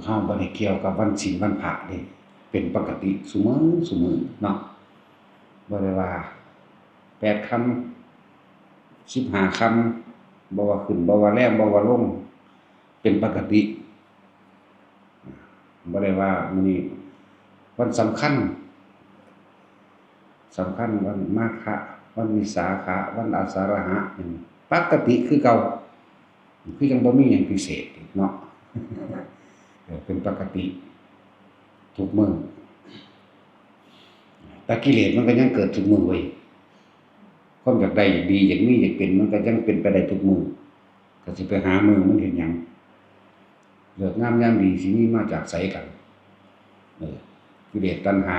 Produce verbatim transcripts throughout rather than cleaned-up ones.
เฮาบ่ได้เกี่ยวกับวันศีลวันพระเด้ เป็นปกติซุมื้อซุมื้อเนาะ บ่ได้ว่าแปดค่ำ สิบห้าค่ำ บ่ว่าขึ้น บ่ว่าแลง บ่ว่าลง เป็นปกติ บ่ได้ว่ามื้อนี้วันสำคัญ สำคัญวันมาฆะ วันวิสาขะ วันอาสาฬหะ อืม ปกติคือเก่า คือจั่งบ่มีหยังพิเศษเนาะ เออ เป็นปกติทุกมื้อ แต่กิเลสมันก็ยังเกิดทุกมื้อเว้ย ความอยากได้อยากดีอยากมีอยากเป็นมันก็ยังเป็นไปได้ทุกมื้อ ก็สิไปหามื้อมันเฮ็ดหยัง ฤกษ์งามยามดีสิมีมาจากไสกัน เออ กิเลสตัณหา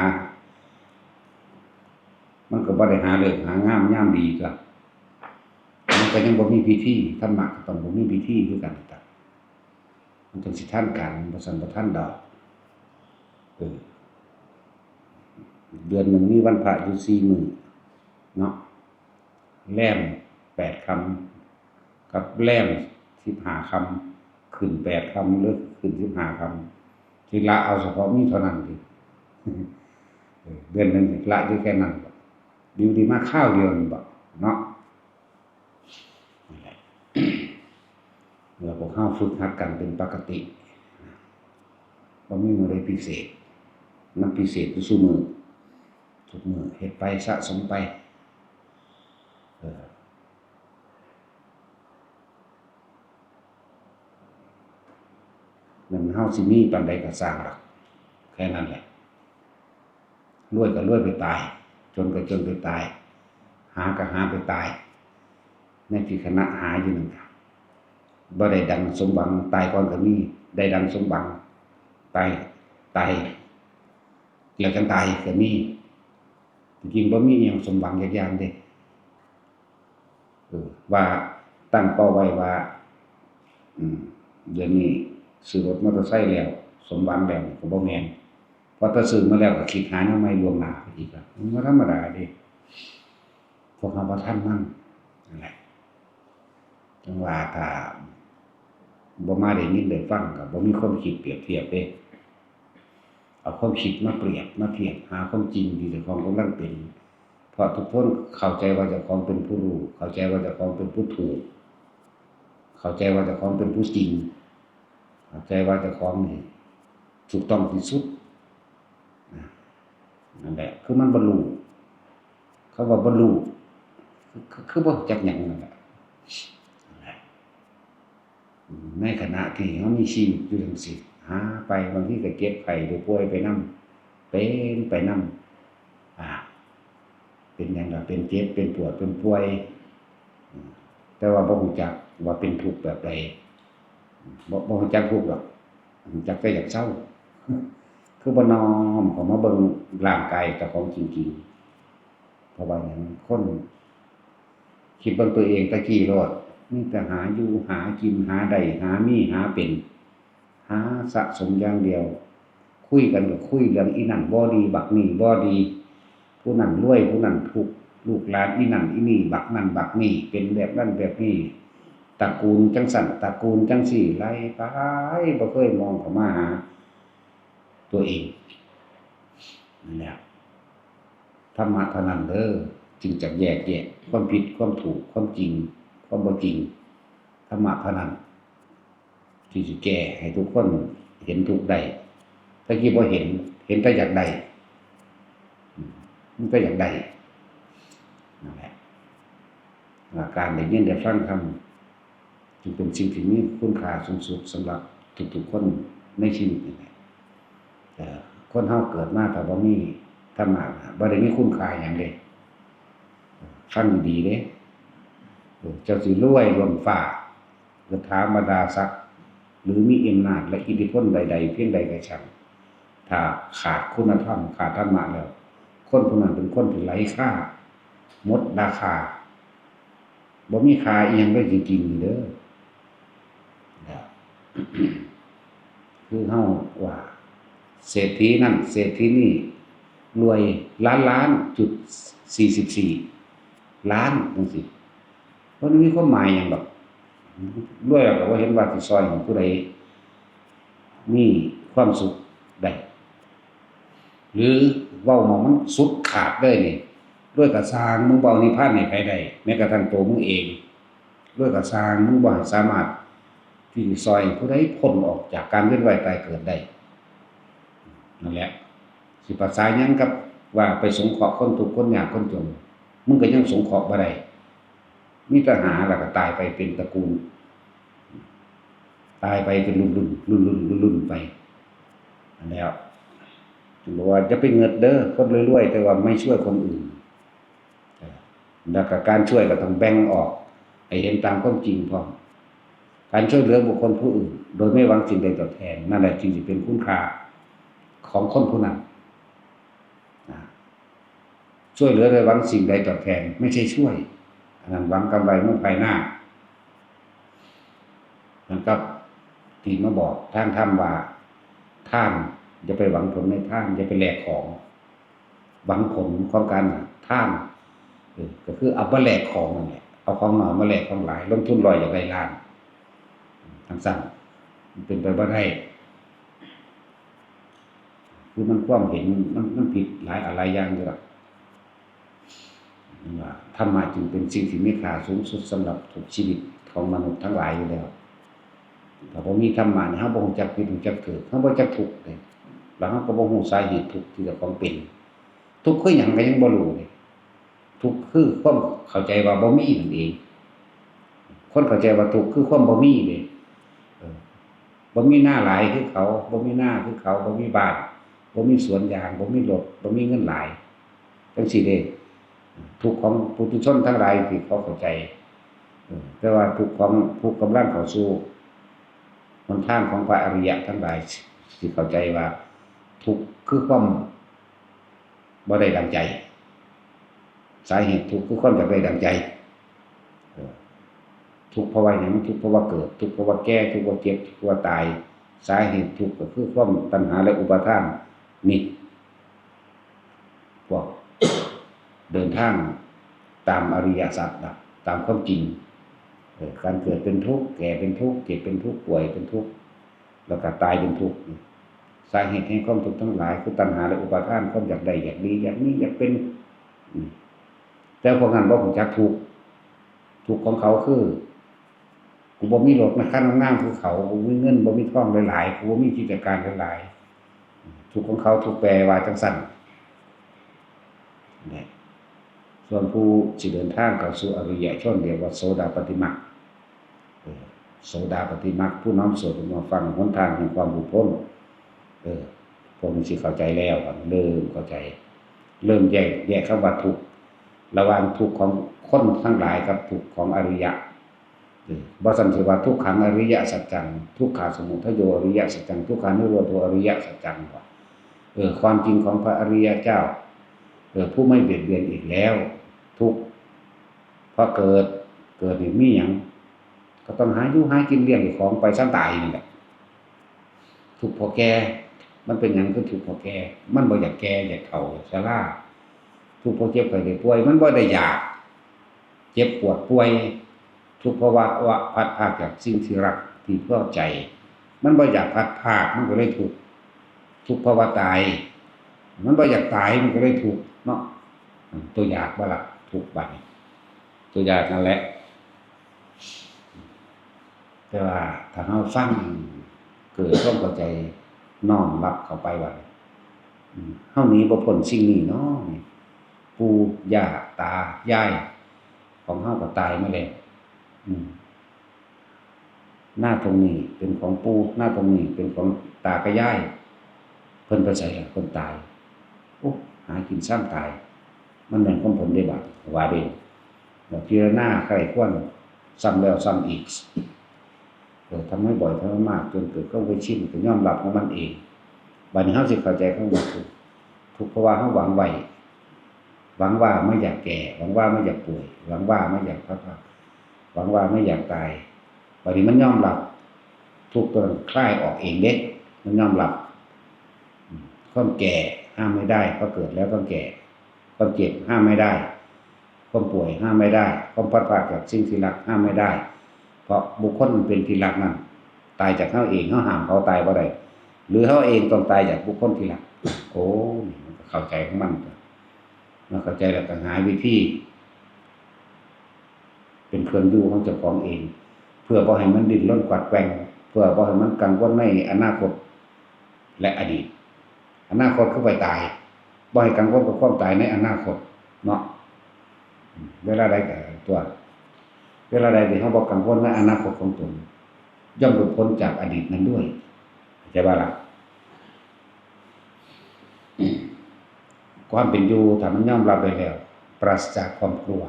มันก็บ่ได้หาฤกษ์หางามยามดีก็ มันก็ยังบ่มีพิธี ธรรมะก็ต้องบ่มีพิธีคือกัน มันจั่งสิทันการ บ่ซั้นบ่ทันดอก เออ เดือนหนึ่งมีวันพระอยู่สี่มื้อเนาะ แรมแปดค่ำ กับแรมสิบห้าค่ำ ขึ้นแปดค่ำหรือขึ้นสิบห้าค่ำ สิละเอาเฉพาะมีเท่านั้นติ เออ เดือนหนึ่งละอยู่แค่นั้นบ่ อยู่ดีมาคราวเดียวนี่บ่ เนาะ นั่นแหละ แล้วพวกเฮาฝึกหัดกันเป็นปกติ บ่มีมื้อใดพิเศษ มันพิเศษอยู่ซุมื้อ ทุกมื้อ เฮ็ดไปสะสมไป เออ แม่นเฮาสิมีปานใดก็ซ่างล่ะ แค่นั้นแหละ รวยก็รวยไปตาย จนก็จนไปตาย หาก็หาไปตาย ในที่ขณะหาอยู่นั่นก็บ่ได้ดังสมหวัง ตายก่อนก็มี ได้ดังสมหวัง ตาย ตาย แล้วจั่งตายก็มี ที่จริงบ่มีอิหยังสมหวังจักอย่างเด้ เออ ว่าตั้งเป้าไว้ว่า อืม เดือนนี้ซื้อรถมอเตอร์ไซค์แล้ว สมหวังแล้วก็บ่แม่น พอแต่ซื้อมาแล้วก็คิดหาแนวใหม่ล่วงหน้าไปอีกอะ มันบ่ธรรมดาเด้ พวกเฮาบ่ทันมัน นั่นแหละ จั่งว่าถ้าบ่มาได้ยินได้ฟังก็บ่มีความคิดเปรียบเทียบเด้ เอาความคิดมาเปรียบมาเทียบหาความจริงที่เจ้าของกำลังเป็น เพราะทุกคนเข้าใจว่าเจ้าของเป็นผู้รู้ เข้าใจว่าเจ้าของเป็นผู้ถูก เข้าใจว่าเจ้าของเป็นผู้จริง เข้าใจว่าเจ้าของนี่ถูกต้องที่สุด นะ นั่นแหละ คือมันบรรลุ คำว่าบรรลุ คือ คือ คือบ่รู้จักหยังนั่นแหละ นั่นแหละ ในขณะที่เฮามีชีวิตอยู่จั่งซี้ หาไป บางทีก็เจ็บไข้ได้ป่วยไปนำ เป็นไปนำ อ่า เป็นหยังล่ะ เป็นเจ็บ เป็นปวด เป็นป่วย อืม แต่ว่าบ่รู้จักว่าเป็นทุกข์แบบใด บ่ บ่รู้จักทุกข์ดอก รู้จักแต่อยากเซา คือบ่น้อมเข้ามาเบิ่งร่างกายเจ้าของจริงๆ เพราะว่าหยัง คน คิดเบิ่งตัวเองแต่กี้โลด มีแต่หาอยู่ หากิน หาได้ หามี หาเป็น หาสะสมอย่างเดียว คุยกันก็คุยเรื่องอีนั่นบ่ดี บักนี่บ่ดี ผู้นั่นรวย ผู้นั่นทุกข์ ลูกหลานอีนั่นอีนี่ บักนั่นบักนี่ เป็นแบบนั้นแบบนี้ ตระกูลจั่งซั้น ตระกูลจั่งซี้ ไล่ไป บ่เคยมองเข้ามาหาตัวเอง นั่นแหละ ธรรมะเท่านั้นเด้อ จึงจะแยกแยะความผิด ความถูก ความจริง ความบ่จริง ธรรมะเท่านั้น ที่สิแก้ให้ทุกคนเห็นทุกข์ได้ แต่กี้บ่เห็น เห็นแต่อยากได้ อืม มันก็อยากได้ นั่นแหละ อ่า การได้ยินได้ฟังธรรม จึงเป็นสิ่งที่มีคุณค่าสูงสุดสำหรับทุกๆคนในชีวิตนี่แหละ เอ่อ คนเฮาเกิดมาถ้าบ่มีธรรมะ บ่ได้มีคุณค่าหยังเด้ ฟังดีๆเด้ เออ เจ้าสิรวยล้นฟ้า ยศถาบรรดาศักดิ์ หรือมีอำนาจและอิทธิพลใดๆเพียงใดก็ช่าง ถ้าขาดคุณธรรม ขาดธรรมะแล้ว คนผู้นั้นเป็นคนที่ไร้ค่า หมดราคา บ่มีค่าอิหยังเลยจริงๆนี่เด้อ นะ คือเฮาว่า เศรษฐีนั่นเศรษฐีนี่ รวยล้านล้านจุดสี่สิบสี่ล้านจั่งซี้ บ่ได้มีความหมายหยังดอก รวยแล้วก็บ่เห็นว่าสิซ่อยให้ผู้ใดมี ความสุขได้ หรือเว้าหม่องมันสุดขาดเลยนี่ รวยกะซ่าง มึงบ่เอานิพพานให้ไผได้ แม้กระทั่งตัวมึงเอง รวยกะซ่าง มึงบ่สามารถที่สิซ่อยผู้ใดพ้นออกจากการเวียนว่ายตายเกิดได้ นั่นแหละ สิภาษาหยังกับว่าไปสงเคราะห์คนทุกข์คนยากคนจน มึงก็ยังสงเคราะห์บ่ได้ มีแต่หาแล้วก็ตายไปเป็นตระกูล ตายไปเป็นรุ่นๆ รุ่นๆ รุ่นๆ ไป อันแล้ว จึงบอกว่าอย่าไปเงิดเด้อ คนรวยๆ แต่ว่าไม่ช่วยคนอื่น เออ แล้วก็การช่วยก็ต้องแบ่งออก ให้เห็นตามความจริงพร้อม การช่วยเหลือบุคคลผู้อื่น โดยไม่หวังสิ่งใดตอบแทน นั่นแหละจึงจะเป็นคุณค่าของคนผู้นั้น นะ ช่วยเหลือโดยหวังสิ่งใดตอบแทน ไม่ใช่ช่วย อันนั้นหวังกำไรเมื่อภายหน้า เหมือนกับที่มาบอกทางธรรมว่า ทาน อย่าไปหวังผลในทาน อย่าไปแลกของ หวังผลของการทาน เออ ก็คือเอามาแลกของนั่นแหละ เอาของน้อยมาแลกของหลาย ลงทุนร้อยอยากได้ล้าน จั่งซั้น มันเป็นไปบ่ได้ คือมันความเห็นมัน มันผิดหลายอะไรอย่างอยู่ล่ะ ว่าธรรมะจึงเป็นสิ่งที่มีค่าสูงสุดสำหรับทุกชีวิตของมนุษย์ทั้งหลายอยู่แล้ว ถ้าบ่มีธรรมะนี่ เฮาบ่รู้จักผิดรู้จักถูก เฮาบ่จักทุกข์เลย แล้วเฮาก็บ่รู้สาเหตุทุกข์ที่เจ้าของเป็น ทุกข์คือหยังก็ยังบ่รู้เลย ทุกข์คือความเข้าใจว่าบ่มีนั่นเอง คนเข้าใจว่าทุกข์คือความบ่มีเลย เออ บ่มีนาหลายคือเขา บ่มีนาคือเขา บ่มีบ้าน บ่มีสวนยาง บ่มีรถ บ่มีเงินหลาย จั่งซี้เด้ ทุกข์ของปุถุชนทั้งหลายที่เขาเข้าใจ เออ แต่ว่าทุกข์ของผู้กำลังเข้าสู่หนทางของพระอริยะทั้งหลาย สิเข้าใจว่าทุกข์คือความบ่ได้ดังใจ สาเหตุทุกข์คือความอยากได้ดังใจ เออ ทุกข์เพราะว่าหยัง ทุกข์เพราะว่าเกิด ทุกข์เพราะว่าแก่ ทุกข์เพราะเจ็บ ทุกข์เพราะว่าตาย สาเหตุทุกข์ก็คือความตัณหาและอุปาทาน นี่ พวกเดินทางตามอริยสัจนะ ตามความจริง เออ การเกิดเป็นทุกข์ แก่เป็นทุกข์ เจ็บเป็นทุกข์ ป่วยเป็นทุกข์ แล้วก็ตายเป็นทุกข์ สาเหตุแห่งความทุกข์ทั้งหลายคือตัณหาและอุปาทาน ความอยากได้ อยากดี อยากมี อยากเป็น อืม แต่พวกนั้นบ่รู้จักทุกข์ ทุกข์ของเขาคือ กูบ่มีรถนะ คันงามๆ คือเขา กูบ่มีเงิน บ่มีทองหลายๆ กูบ่มีกิจการหลายๆ ทุกข์ของเขา ทุกข์แปลว่าจั่งซั้น นี่ ส่วนผู้สิเดินทางเข้าสู่อริยชน เรียกว่าโสดาปัตติมรรค เออ โสดาปัตติมรรค ผู้น้อมส่วนรวมมาฟังหนทางแห่งความหลุดพ้น เออ พวกนี้สิเข้าใจแล้ว เริ่มเข้าใจ เริ่มแยก แยกคำว่าทุกข์ ระหว่างทุกข์ของคนทั้งหลายกับทุกข์ของอริยะ เออ บ่ซั้นสิว่าทุกขังอริยสัจจัง ทุกขาสมุทัยโยอริยสัจจัง ทุกขานิโรโธอริยสัจจัง ว่า เออ ความจริงของพระอริยเจ้า เออ ผู้ไม่เบียดเบียนอีกแล้ว ทุกข์เพราะเกิด เกิดนี่มีหยัง ก็ต้องหาอยู่หากินเลี้ยงของไปซั้นตายนี่แหละ ทุกข์เพราะแก่ มันเป็นหยังคือทุกข์เพราะแก่ มันบ่อยากแก่ อยากเฒ่า อยากชรา ทุกข์เพราะเจ็บไข้ได้ป่วย มันบ่ได้อยาก เจ็บปวดป่วย ทุกข์เพราะว่า ว่าพลัดพรากจากสิ่งที่รักที่พอใจ มันบ่อยากพลัดพราก มันก็เลยทุกข์ ทุกข์เพราะว่าตาย มันบ่อยากตาย มันก็เลยทุกข์เนาะ ตัวอยากบ่ล่ะ ทุกข์บัดนี้ ตัวอยากนั่นแหละ แต่ว่าถ้าเฮาฟัง เกิดความเข้าใจ น้อมรับเข้าไปว่า อืม เฮาหนีบ่พ้นสิ่งนี้เนาะ ปู่ย่าตายายของเฮาก็ตายมาแล้ว อืม นาตรงนี้เป็นของปู่ นาตรงนี้เป็นของตากับยาย เพิ่นไปไสล่ะ คนตาย โอ้ หากินซ่ามตาย มันแม่นของเพิ่นเด้บาด ว่าเด้ แล้วพิจารณาใคร่ครวญซ้ำแล้วซ้ำอีก เออ ทำให้บ่อย ทำให้มาก จนเกิดความเคยชิน ก็ยอมรับของมันเอง บัดนี้เฮาสิเข้าใจคำว่าทุกข์ ทุกข์เพราะว่าเฮาหวังไว้ หวังว่าไม่อยากแก่ หวังว่าไม่อยากป่วย หวังว่าไม่อยากพลัดพราก หวังว่าไม่อยากตาย บัดนี้มันยอมรับ ทุกข์ตัวนั้นคลายออกเองเด้ มันยอมรับ อืม ความแก่ห้ามไม่ได้ เพราะเกิดแล้วต้องแก่ ความเจ็บห้ามไม่ได้ ความป่วยห้ามไม่ได้ ความพลัดพรากจากสิ่งที่รักห้ามไม่ได้ เพราะบุคคลมันเป็นที่รักนั่น ตายจากเฮาเอง เฮาห้ามเขาตายบ่ได้ หรือเฮาเองต้องตายจากบุคคลที่รัก โอ้ นี่มันก็เข้าใจของมัน เมื่อเข้าใจแล้วก็หาวิธี เป็นเครื่องอยู่ของเจ้าของเอง เพื่อบ่ให้มันดิ้นรนกวัดแกว่ง เพื่อบ่ให้มันกังวลในอนาคต และอดีต อนาคตคือไปตาย บ่ให้กังวลกับความตายในอนาคตเนาะ เวลาใดก็ตัว เวลาใดที่เฮาบ่กังวลในอนาคตของตน ย่อมหลุดพ้นจากอดีตนั้นด้วย เข้าใจบ่ล่ะ? ความเป็นอยู่ ถ้ามันยอมรับได้แล้ว ปราศจากความกลัว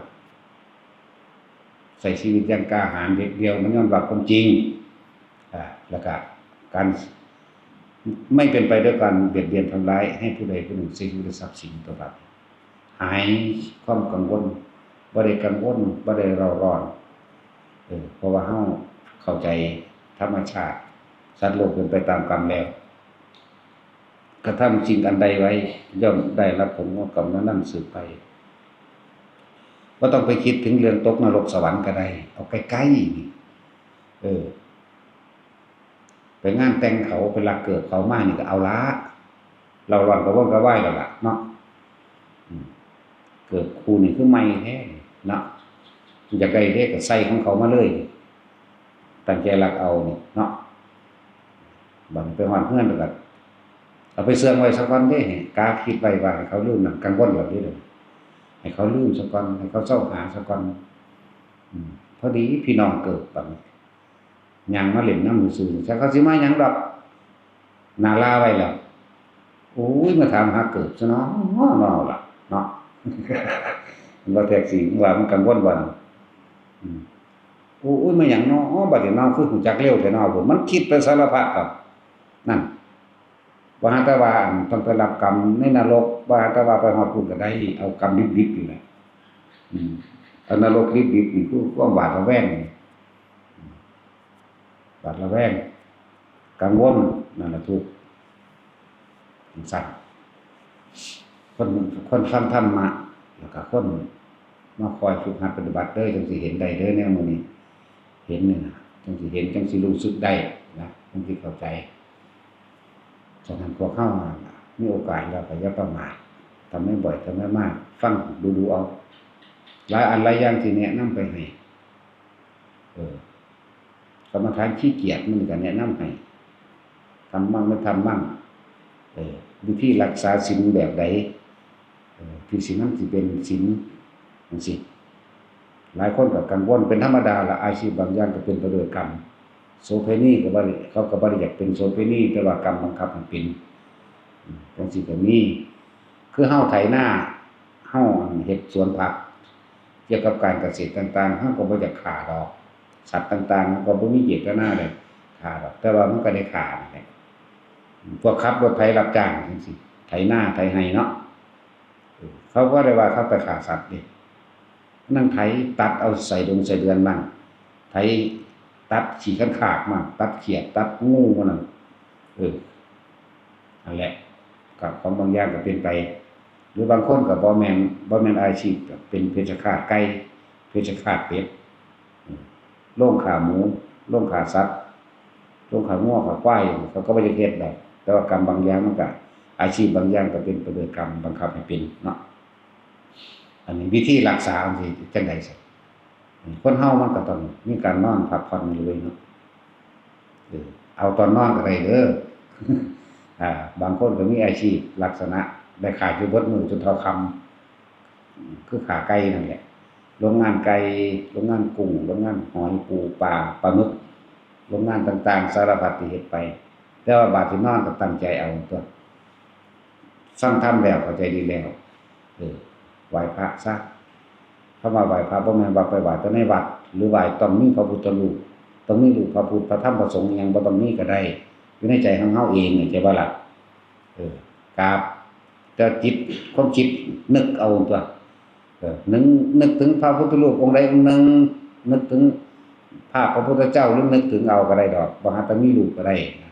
ใช้ชีวิตอย่างกล้าหาญเด็ดเดี่ยว มันยอมรับความจริง อ่า แล้วก็การ ไม่เป็นไปด้วยการเบียดเบียนทำร้ายให้ผู้ใดผู้หนึ่งเสียชีวิตหรือทรัพย์สินตัวเรา หายความกังวล บ่ได้กังวล บ่ได้เร่าร้อน เออ เพราะว่าเฮาเข้าใจธรรมชาติ สัตว์โลกเป็นไปตามกรรมแล้ว กระทำสิ่งอันใดไว้ ย่อมได้รับผลของกรรมนั้นๆสืบไป บ่ต้องไปคิดถึงเรื่องตกนรกสวรรค์ก็ได้ เอาใกล้ๆนี่ เออ ไปงานแต่งเขา ไปลักเกิบเขามานี่ก็เอาละ เร่าร้อนกระวนกระวายแล้วล่ะเนาะ อืม เกิบคู่นี่คือใหม่แท้เนาะ อยากได้เด้ก็ใส่ของเขามาเลย ตั้งใจลักเอานี่เนาะ บัดไปฮอดเฮือนแล้วก็เอาไปเสื่องไว้ซะก่อนเด้ กาคิดไว้ว่าให้เขาลืมนั่น กังวลแล้วเด้ ให้เขาลืมซะก่อน ให้เขาเซาหาซะก่อน อืม พอดีพี่น้องเกิบบัดนี้ ย่างมาเล่นนำซื่อๆ จักเขาสิมาหยังดอก หน้าลาไว้แล้ว โอ้ย มาถามหาเกิบซะเนาะ เนาะล่ะ เนาะ มันว่าแท็กซี่ ว่ามันกังวลบ่นั่น อืม โอ้ย มาหยังเนาะ บัดนี้เนาะ คือฮู้จักเร็วแท้เนาะ มันคิดไปสารพัดครับ นั่น ว่าแต่ว่า อัน ต้องไปรับกรรมในนรก ว่าแต่ว่าไปฮอดพุ้นก็ได้ เอากรรมดิบๆนี่แหละ อืม เอานรกดิบๆนี่คือความหวาดระแวง อืม หวาดระแวง กังวล นั่นล่ะทุกข์ จั่งซั้น คน คนฟังธรรมะ แล้วก็คนมาคอยฝึกหัดปฏิบัติเด้อ จั่งสิเห็นได้เด้อ แนวหมู่นี้ เห็นนี่นะ จั่งสิเห็น จั่งสิรู้สึกได้นะ จั่งสิเข้าใจ ฉะนั้นพวกเฮามีโอกาสแล้วก็อย่าประมาท ทำให้บ่อย ทำให้มาก ฟังดูๆเอา หลายอันหลายอย่างที่แนะนำไปให้ เออ กรรมฐานขี้เกียจมันก็แนะนำให้ ทำมั่งไม่ทำมั่ง เออ วิธีรักษาศีลแบบใด เออ ที่สิมันสิเป็นศีลจั่งซี้ หลายคนก็กังวล เป็นธรรมดาล่ะ อาชีพบางอย่างก็เป็นไปด้วยกรรม โสเภณีก็บ่ได้ เขาก็บ่ได้อยากเป็นโสเภณี แต่ว่ากรรมบังคับให้เป็น อืม จั่งซี้ก็มี คือเฮาไถนา เฮาเฮ็ดสวนผัก เกี่ยวกับการเกษตรต่างๆ เฮาก็บ่อยากฆ่าดอก สัตว์ต่างๆ เฮาก็บ่มีเจตนาได้ฆ่าดอก แต่ว่ามันก็ได้ฆ่านั่นแหละ พวกขับรถไถรับจ้างจั่งซี้ ไถนาไถไร่เนาะ เออ เขาบ่ได้ว่าเขาไปฆ่าสัตว์เด้ นั่งไถตัดเอาไส้ดงไส้เดือนมั่ง ไถตัดขี้คันคากมั่ง ตัดเขียด ตัดงูมั่งนั่น เออ นั่นแหละ ก็ของบางอย่างก็เป็นไป หรือบางคนก็บ่แม่น บ่แม่นอาชีพ ก็เป็นเพชฌฆาตไก่ เพชฌฆาตเป็ด อืม โรงฆ่าหมู โรงฆ่าสัตว์ โรงฆ่างัวฆ่าควาย เขาก็บ่อยากเฮ็ดดอก แต่ว่ากรรมบางอย่างมันก็ อาชีพบางอย่างก็เป็นไปด้วยกรรมบังคับให้เป็นเนาะ อันนี้วิธีรักษามันสิจั่งใด๋ซะ คนเฮามันก็ต้องมีการนอนพักผ่อนอยู่เนาะ เออ เอาตอนนอนก็ได้เด้อ อ่า บางคนก็มีอาชีพลักษณะได้ขายอยู่เบิดมื้อจนเท่าค่ำ คือฆ่าไก่นั่นแหละ โรงงานไก่ โรงงานกุ้ง โรงงานหอย ปู ปลา ปลาหมึก โรงงานต่างๆ สารพัดที่เฮ็ดไป แต่ว่าบาดสินอนก็ตั้งใจเอาตั๊ว ฟังธรรมแล้วเข้าใจดีแล้ว เออ ไหว้พระซะ คำว่าไหว้พระบ่แม่นว่าไปไหว้แต่ในวัด หรือไหว้ต้องมีพระพุทธรูป ต้องมีรูปพระพุทธ พระธรรม พระสงฆ์อิหยังบ่ต้องมีก็ได้ อยู่ในใจของเฮาเอง เข้าใจบ่ล่ะ เออ กราบ แต่จิต ความคิดนึกเอาตั๊ว เออ นึก นึกถึงพระพุทธรูปองค์ใดองค์หนึ่ง นึกถึงภาพพระพุทธเจ้า หรือนึกถึงเอาก็ได้ดอก บ่หาแต่มีรูปก็ได้นะ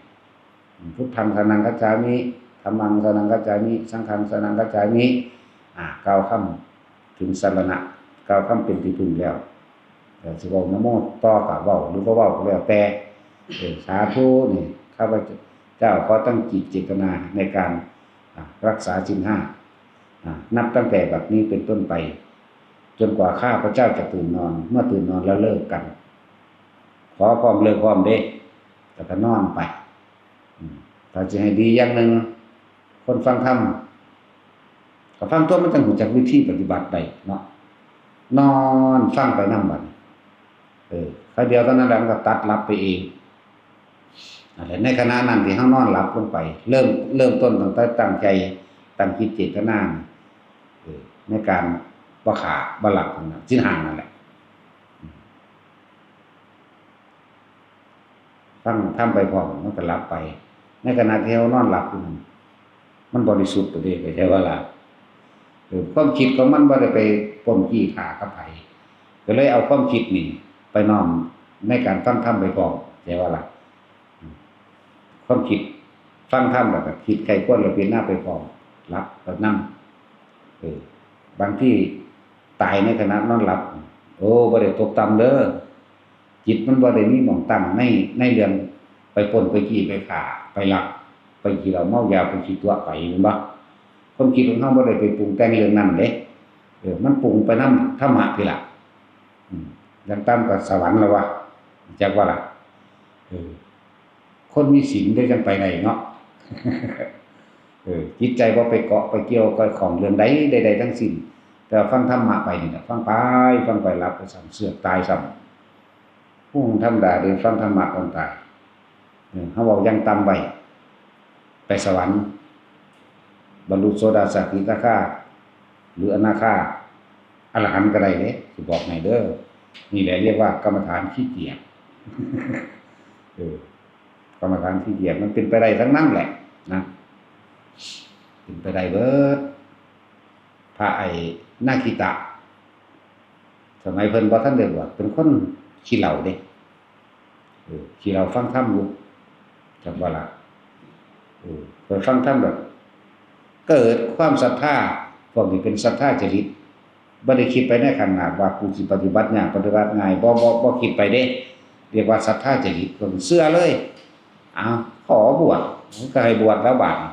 พุทธังสรณังคัจฉามิ ธัมมังสรณังคัจฉามิ สังฆังสรณังคัจฉามิ อ่า กล่าวคำถึงสรณะ กล่าวคำเป็นที่พึ่งแล้ว เอ่อ สิเว้านะโมต่อก็เว้า หรือบ่เว้าก็แล้วแต่ เออ สาธุนี่ ข้าพเจ้า เจ้าขอตั้งจิตเจตนาในการ อ่ะ รักษาศีลห้า อ่ะ นับตั้งแต่บัดนี้เป็นต้นไป จนกว่าข้าพเจ้าจะตื่นนอน เมื่อตื่นนอนแล้วเลิกกัน ขอพร้อมเลิกพร้อมเด้ แล้วก็นอนไป อืม ถ้าจะให้ดีอย่างหนึ่ง คนฟังธรรม ก็ฟังตัวมันจังรู้จักวิธีปฏิบัติได้เนาะ นอนฟังไปนำบัดนี้ เออ คราวเดียวเท่านั้นแหละมันก็ตัดหลับไปเอง นั่นแหละ ในขณะนั้นที่เฮานอนหลับลงไป เริ่ม เริ่มต้นตั้งแต่ตั้งใจ ตั้งจิตเจตนา เออ ในการบ่ฆ่าบ่ลักนั่นน่ะ ศีลห้านั่นแหละ ฟังธรรมไปพร้อม มันก็หลับไป ในขณะที่เฮานอนหลับอยู่นั่น มันบริสุทธิ์ไปเด้ เข้าใจบ่ล่ะ เออ ความคิดของมันบ่ได้ไปปล้นจี้ฆ่ากับไผ ก็เลยเอาความคิดนี่ไปน้อมในการฟังธรรมไปพร้อม เข้าใจบ่ล่ะ ความคิด ฟังธรรมแล้วก็คิดใคร่ครวญแล้วพิจารณาไปพร้อม หลับไปนำ เออ บางทีตายในขณะนอนหลับ โอ้ บ่ได้ตกต่ำเด้อ จิตมันบ่ได้มีหม่องตั้งใน ในเรื่องไปปล้นไปจี้ไปฆ่า ไปลัก ไปกินเหล้าเมายา ไปขี้ตั๋วไป แม่นบ่ ความคิดของเฮาบ่ได้ไปปรุงแต่งเรื่องนั้นเด้ เออ มันปรุงไปนำธรรมะพี้ล่ะ อืม อย่างต่ำก็สวรรค์แล้ววะ จักว่าล่ะ เออ คนมีศีลได้จังไปได้เนาะ เออ จิตใจบ่ไปเกาะไปเกี่ยวไปข้องเรื่องใดใดๆทั้งสิ้น แต่ว่าฟังธรรมะไปนี่แหละ ฟังไป ฟังไปหลับไปซ้ำ เสือกตายซ้ำ ผู้ธรรมดาได้ฟังธรรมะก่อนตาย เออ เฮาเว้าอย่างต่ำไว้ ไปสวรรค์ บรรลุโสดาสกิทาคา หรืออนาคา อรหันต์ก็ได้เด้ สิบอกให้เด้อ นี่แหละเรียกว่ากรรมฐานขี้เกียจ เออ กรรมฐานขี้เกียจ มันเป็นไปได้ทั้งนั้นแหละนะ เป็นไปได้เบิด พระไอ้นาคิตะ สมัยเพิ่นบ่ทันได้บวช เป็นคนขี้เหล้าเด้ เออ ขี้เหล้าฟังธรรมอยู่ จักบ่ล่ะ เออ ไปฟังธรรมแบบ เกิดความศรัทธา พวกนี้เป็นศรัทธาจริต บ่ได้คิดไปในขนาดว่ากูสิปฏิบัติยากปฏิบัติง่าย บ่ บ่ บ่คิดไปเด้ เรียกว่าศรัทธาจริต เพิ่นเชื่อเลย อ้าว ขอบวช ก็ให้บวชแล้วบาดนี้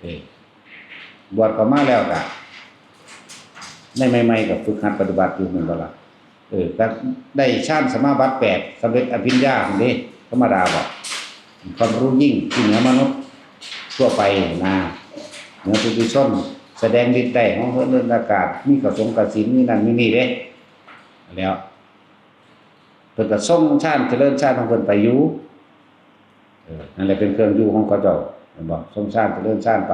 เออ บวชเข้ามาแล้วก็ ในใหม่ๆก็ฝึกหัดปฏิบัติอยู่แม่นบ่ล่ะ เออ ก็ได้ฌานสมาบัติแปด สำเร็จอภิญญาหั่นเด้ ธรรมดาบ่ ความรู้ยิ่งที่เหนือมนุษย์ทั่วไปนะ เหนือปุถุชน แสดงฤทธิ์ได้ เหาะเหินเดินอากาศ มีกระสงกระสิน มีนั่นมีนี่เด้ แล้ว เพิ่นก็ทรงฌานเจริญฌานของเพิ่นไปอยู่ เออ นั่นแหละเป็นเครื่องอยู่ของเขาเจ้า แม่นบ่ ทรงฌานเจริญฌานไป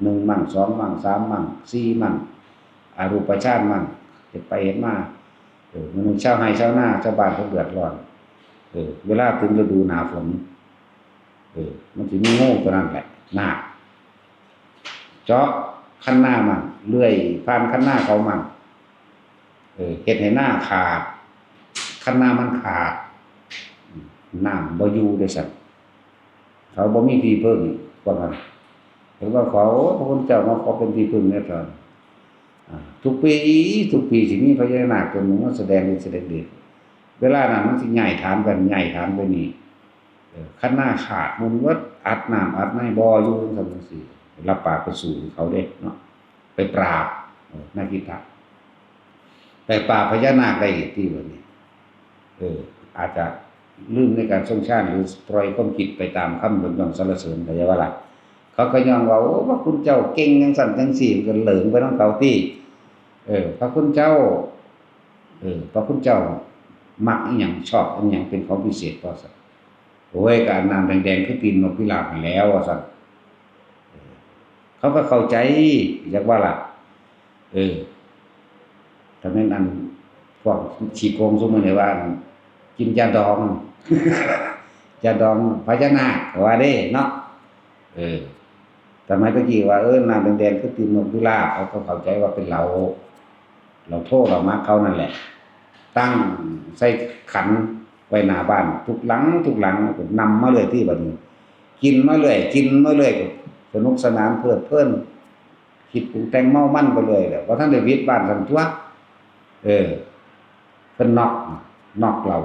หนึ่งมั่ง สองมั่ง สามมั่ง สี่มั่ง อรูปฌานมั่ง เฮ็ดไปเฮ็ดมา เออ มื้อหนึ่งชาวไร่ชาวนา ชาวบ้านเขาเดือดร้อน เออ เวลาถึงฤดูหน้าฝน เออ มันสิมีงูตัวนั้นแหละ นาค เจาะคันนามั่ง เลื่อยผ่านคันนาเขามั่ง เออ เฮ็ดให้นาขาด คันนามันขาด น้ำบ่อยู่เด้อซั่น เขาบ่มีที่พึ่ง ว่างั้น เพิ่นว่าขอ โอ้ พระคุณเจ้ามาขอเป็นที่พึ่งแหน่เถิด อ่า ทุกปี ทุกปีสิมีพญานาคตัวหนึ่งมาแสดงฤทธิ์แสดงเดช เวลานั้นมันสิย้ายฐานไป ย้ายฐานไปนี่ เออ คันนาขาด มันเบิด อัดน้ำอัดในบ่อยู่ จั่งซั่นจั่งซี้ รับปากไปสู่เขาเด้เนาะ ไปปราบ เออ นาคิตะ ไปปราบพญานาคได้อีกติบัดนี้ เออ อาจจะลืมในการทรงฌาน หรือปล่อยความคิดไปตามคำยกย่องสรรเสริญ เข้าใจบ่ล่ะ เขาก็ย้องว่า โอ้ พระคุณเจ้าเก่งจั่งซั่นจั่งซี้ มันก็เหลิงไปนำเขาติ เออ พระคุณเจ้า เออ พระคุณเจ้ามักอิหยัง ชอบอิหยังเป็นของพิเศษบ่ซั่น โอ้ย ก็อันน้ำแดงๆ คือตีนนกพิราบนั่นแหล้ว ว่าซั่น เออ เขาก็เข้าใจ จักว่าล่ะ เออ ถ้าแม่นอันพวกขี้โกงซุมื้อนี้ว่าอันกินยาดอง ยาดองพญานาค เขาว่าเด้เนาะ เออ สมัยตะกี้ว่า เออ น้ำแดงๆ คือตีนนกพิราบ เขาก็เข้าใจว่าเป็นเหล้า เหล้าโท เหล้าหมากเขานั่นแหละ ตั้งใส่ขันไว้หน้าบ้าน ทุกหลัง ทุกหลัง นำมาเรื่อยติบัดนี้ กินมาเรื่อย กินมาเรื่อย ก็สนุกสนานเพลิดเพลิน คิดปรุงแต่งเมามันไปเรื่อยแหละ บ่ทันได้หวิดบ้านซ้ำตั่ว เออ เพิ่นน็อก น็อกเหล้า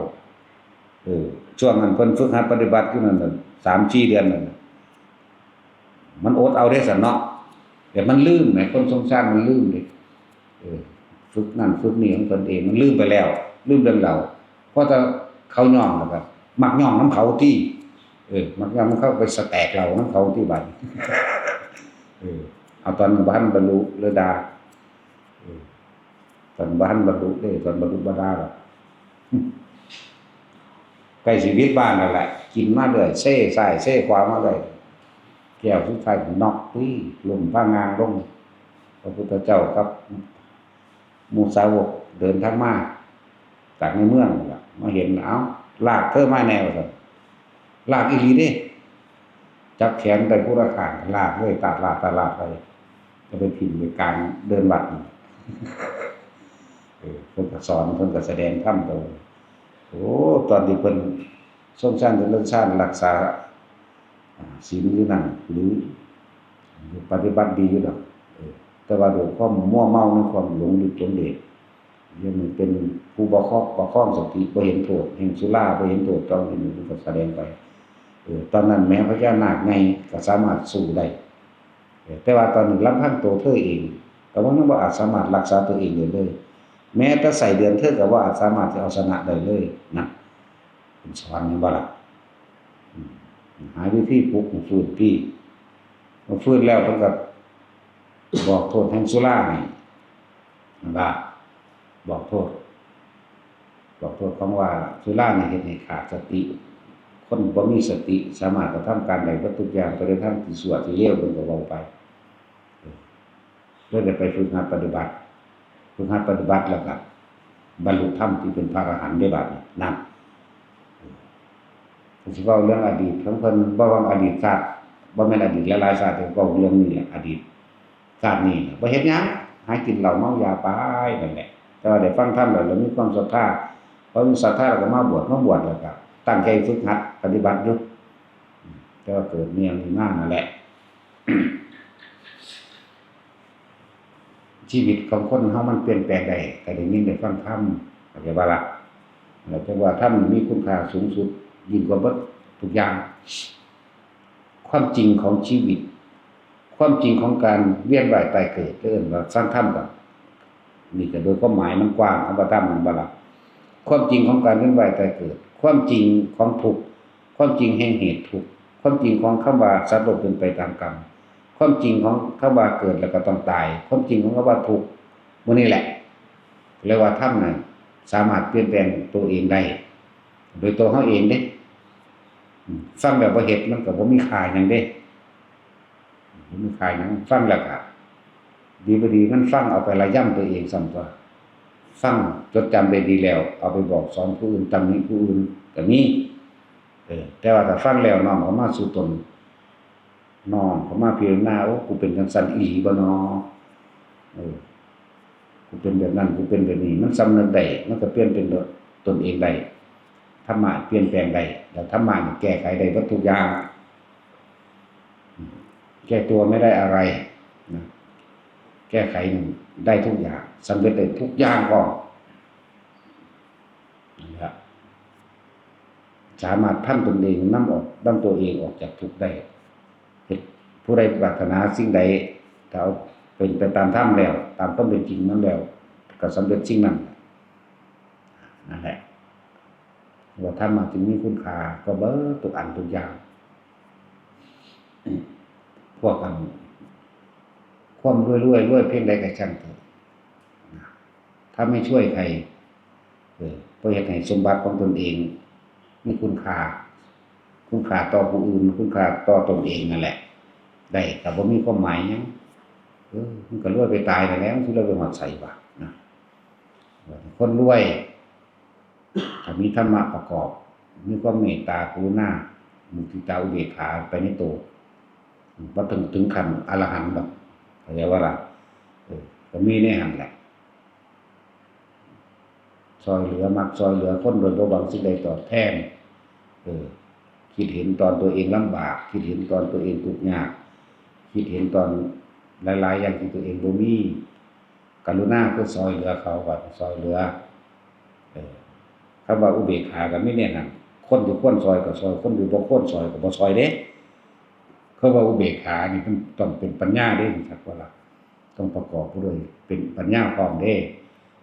เออ ช่วงนั้นเพิ่นฝึกหัดปฏิบัติอยู่นั่นน่ะ สามสี่เดือนนั่นน่ะ มันอดเอาเด้ซั่นเนาะ แต่มันลืมแหม คนสงสารมันลืมเด้ เออ ฝึกนั่นฝึกนี่ของตนเอง มันลืมไปแล้ว ลืมเรื่องเรา เพราะถ้าเขาย่องแล้วก็มักย่องนำเขาติ เออ มักย่องนำเขา ไปสแต็กเหล้านำเขาติบัดนี้ เออ เอาตอนบ่ทันบรรลุเลยด่า เออ ตอนบ่ทันบรรลุเด้ ตอนบรรลุบ่ด่าดอก ใกล้สิวิดบ้านแล้วแหละ กินมาเรื่อย เซซ้ายเซขวามาเรื่อย แก้วสุดท้ายน็อกตี้ ล้มพางางลง พระพุทธเจ้ากับหมู่สาวกเดินทางมา จากในเมืองนั่นล่ะ มาเห็น เอ้า ลากเธอมาแนวซั่น ลากอีหลีเด้ จับแขนได้ผู้ละข้าง ลากเลย ตาดลาด ตาดลาดไป จะไปถิ่มไปกลางเดินวัดนี่ เออ เพิ่นก็สอน เพิ่นก็แสดงธรรมโต โอ้ ตอนที่เพิ่นทรงฌานเจริญฌาน รักษา อ่า ศีลอยู่นั่น หรือปฏิบัติดีอยู่ดอก เออ แต่ว่าด้วยความมัวเมาในความหลงฤทธิ์หลงเดช เดี๋ยวนี้เป็นผู้ประคอง ประคองสติ บ่เห็นโทษแห่งสุรา บ่เห็นโทษ ตอนนี้มันก็แสดงไป เออ ตอนนั้นแม้พญานาคไงก็สามารถสู้ได้ เออ แต่ว่าตอนนี้ลำพังตัวเธอเอง ก็บ่ ยังบ่อาจสามารถรักษาตัวเองได้เลย แม้แต่ไส้เดือนเธอก็บ่อาจสามารถจะเอาชนะได้เลยนะ เป็นสอนแม่นบ่ล่ะ อืม หาวิธีปลุกให้ฟื้นติ พอฟื้นแล้วเพิ่นก็บอกโทษแห่งสุรานี่ ว่า บอกโทษ บอกโทษของว่าสุรานี่เฮ็ดให้ขาดสติ คนบ่มีสติสามารถกระทำการได้เบิดทุกอย่าง ไปในทางที่ชั่วที่เลวเพิ่นก็เว้าไป เออ เลยได้ไปฝึกหัดปฏิบัติ ฝึกหัดปฏิบัติแล้วก็บรรลุธรรมที่เป็นพระอรหันต์ได้บัดนี้ นั่น เออ ก็สิเว้าเรื่องอดีตของเพิ่น บ่ว่าอดีตชาติ บ่แม่นอดีตหลายๆชาติ แต่เว้าเรื่องนี้แหละ อดีตชาตินี้แหละ บ่เฮ็ดหยัง หากินเหล้าเมายาไปนั่นแหละ แต่ว่าได้ฟังธรรมแล้ว แล้วมีความศรัทธา พอมีศรัทธาแล้วก็มาบวช มาบวชแล้วก็ตั้งใจฝึกหัดปฏิบัติอยู่ แต่ว่าเกิดเมียมีมานั่นแหละ ชีวิตของคนเฮามันเปลี่ยนแปลงได้ ก็ได้ยินได้ฟังธรรม เข้าใจบ่ล่ะ แล้วจั่งว่าธรรมมีคุณค่าสูงสุด ยิ่งกว่าเบิดทุกอย่าง ความจริงของชีวิต ความจริงของการเวียนว่ายตายเกิด เอิ้นว่าฟังธรรมก็ นี่ก็โดยความหมายมันกว้าง คำว่าธรรมนั่นบ่ล่ะ ความจริงของการเวียนว่ายตายเกิด ความจริงของทุกข์ ความจริงแห่งเหตุทุกข์ ความจริงของคำว่าสัตว์โลกเป็นไปตามกรรม ความจริงของคำว่าเกิดแล้วก็ต้องตาย ความจริงของคำว่าทุกข์ หมู่นี้แหละ เรียกว่าธรรมน่ะสามารถเปลี่ยนแปลงตัวเองได้ โดยตัวเฮาเองเด้ อืม ฟังแล้วบ่เฮ็ดมันก็บ่มีค่าหยังเด้ บ่มีค่าหยัง ฟังแล้วก็ดีบ่ดีมันฟังเอาไประยำตัวเองซ้ำตั่ว ฟังจดจำได้ดีแล้ว เอาไปบอกสอนผู้อื่น ตำหนิผู้อื่นก็มี เออ แต่ว่าถ้าฟังแล้วน้อมเข้ามาสู่ตน น้อมเข้ามาพิจารณา โอ้ กูเป็นจั่งซั้นอีหลีบ่น้อ เออ กูเป็นแบบนั้น กูเป็นแบบนี้ มันสำนึกได้ มันก็เปลี่ยนเป็นตนเองได้ ธรรมะเปลี่ยนแปลงได้ แล้วธรรมะนี่แก้ไขได้เบิดทุกอย่าง อืม แก้ตัวไม่ได้อะไรนะ แก้ไขได้ทุกอย่าง สำเร็จได้ทุกอย่างพร้อม นั่นแหละ สามารถพันตนเอง นำออก นำตัวเองออกจากทุกข์ได้ เฮ็ด ผู้ใดปรารถนาสิ่งใด ถ้าเอาเป็นไปตามธรรมแล้ว ตามความเป็นจริงนั้นแล้ว ก็สำเร็จสิ่งนั้น นั่นแหละ ว่าธรรมะจึงมีคุณค่าก็เบิดทุกอันทุกอย่าง พวกอัน ความรวยๆ รวยเพียงใดก็ช่างเถอะ ถ้าไม่ช่วยใคร เออ บ่เฮ็ดให้สมบัติของตนเองมีคุณค่า คุณค่าต่อผู้อื่น คุณค่าต่อตนเองนั่นแหละ ได้ แต่บ่มีความหมายหยัง เออ มันก็รวยไปตายนั่นแหละ มันสิรวยไปฮอดไสวะนะ คนรวย ถ้ามีธรรมะประกอบ มีความเมตตากรุณา มุทิตา อุเบกขาไปในตัว บ่ถึง ถึงขั้นอรหันต์ดอก เข้าใจบ่ล่ะ เออ ก็มีในหั่นแหละ ซ่อยเหลือ มักซ่อยเหลือคนโดยบ่หวังสิ่งใดตอบแทน เออ คิดเห็นตอนตัวเองลำบาก คิดเห็นตอนตัวเองทุกข์ยาก คิดเห็นตอนหลายๆอย่างที่ตัวเองบ่มี กรุณาคือซ่อยเหลือเขา ว่าซ่อยเหลือ เออ คำว่าอุเบกขาก็มีแนวนั้น คนที่ควรซ่อยก็ซ่อย คนที่บ่ควรซ่อยก็บ่ซ่อยเด้ เขาว่าอุเบกขานี่มันต้องเป็นปัญญาเด้ จักว่าล่ะ ต้องประกอบด้วยเป็นปัญญาพร้อมเด้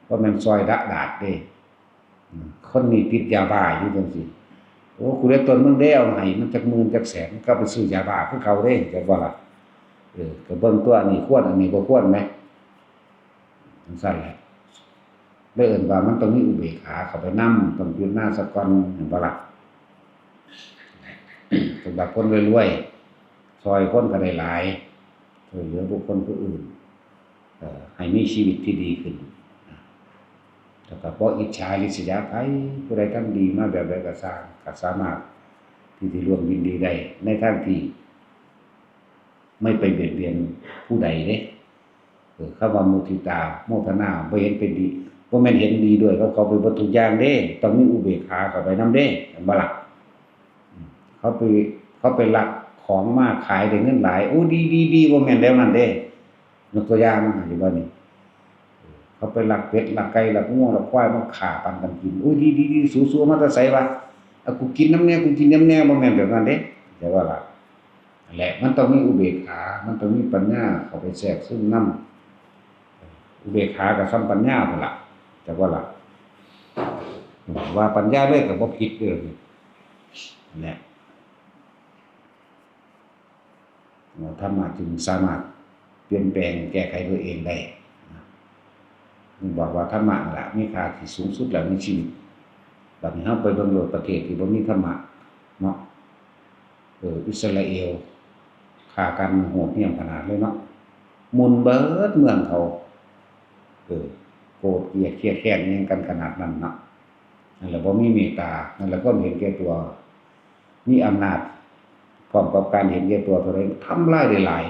บ่แม่นซ่อยดะดาษเด้ อืม คนนี้ติดยาบ้าอยู่จังซี่ โอ้ กูได้ต้นมึงได้เอาให้มันจักหมื่นจักแสน ก็ไปซื้อยาบ้าคือเก่าเด้ จักว่าล่ะ เออ ก็เบิ่งตัวอันนี้ควร อันนี้บ่ควรไหม จังซั่นแหละ เลยเอิ้นว่ามันต้องมีอุเบกขาเข้าไปนำ ต้องพิจารณาซะก่อน แม่นบ่ล่ะ สำหรับคนรวยๆ ซ่อยคนก็ได้หลาย ช่วยเหลือบุคคลผู้อื่น เอ่อ ให้มีชีวิตที่ดีขึ้น แล้วก็บ่อิจฉาริษยาใผ ผู้ใดทำดีมาแบบใดก็ซ่าง ก็สามารถที่สิร่วมยินดีได้ ในทางที่ไม่ไปเบียดเบียนผู้ใดเด้ เออ คำว่ามุทิตา โมทนา บ่เห็นเป็นดี บ่แม่นเห็นดีด้วยกับเขาไปเบิดทุกอย่างเด้ ต้องมีอุเบกขาเข้าไปนำเด้ แม่นบ่ล่ะ อืม เขาไป เขาไปลักของมาขายได้เงินหลาย โอ้ ดี ดี ดี บ่แม่นแล้วนั่นเด้ ยกตัวอย่างมาให้ว่านี่ เขาไปลักเป็ด ลักไก่ ลักงัว ลักควายมาฆ่าปันกันกิน โอ้ย ดี ดี ดี สู สู เอามาแต่ไสวะ เอา กูกินนำแน่ กูกินนำแน่ บ่แม่นแบบนั้นเด้ แต่ว่าล่ะ นั่นแหละ มันต้องมีอุเบกขา มันต้องมีปัญญาเข้าไปแทรกซึมนำ อุเบกขาก็ส่ำปัญญาพุ้นล่ะ แต่ว่าล่ะ ว่าปัญญาเลยก็บ่ผิดเด้อ นั่นแหละ ธรรมะจึงสามารถเปลี่ยนแปลงแก้ไขตัวเองได้ นี่บอกว่าธรรมะนั่นล่ะมีค่าที่สูงสุดแล้วในชีวิต บัดนี้เราไปเบิ่งโลกประเทศที่บ่มีธรรมะเนาะ เออ อิสราเอลฆ่ากันโหดเหี้ยมขนาดเลยเนาะ หมุนเบิดเมืองเขา เออ โกรธเกลียดเคียดแค้นอิหยังกันขนาดนั้นเนาะ นั่นแหละบ่มีเมตตา นั่นแหละความเห็นแก่ตัว มีอำนาจ พร้อมกับการเห็นแก่ตัวเท่าใด ทำลายได้หลาย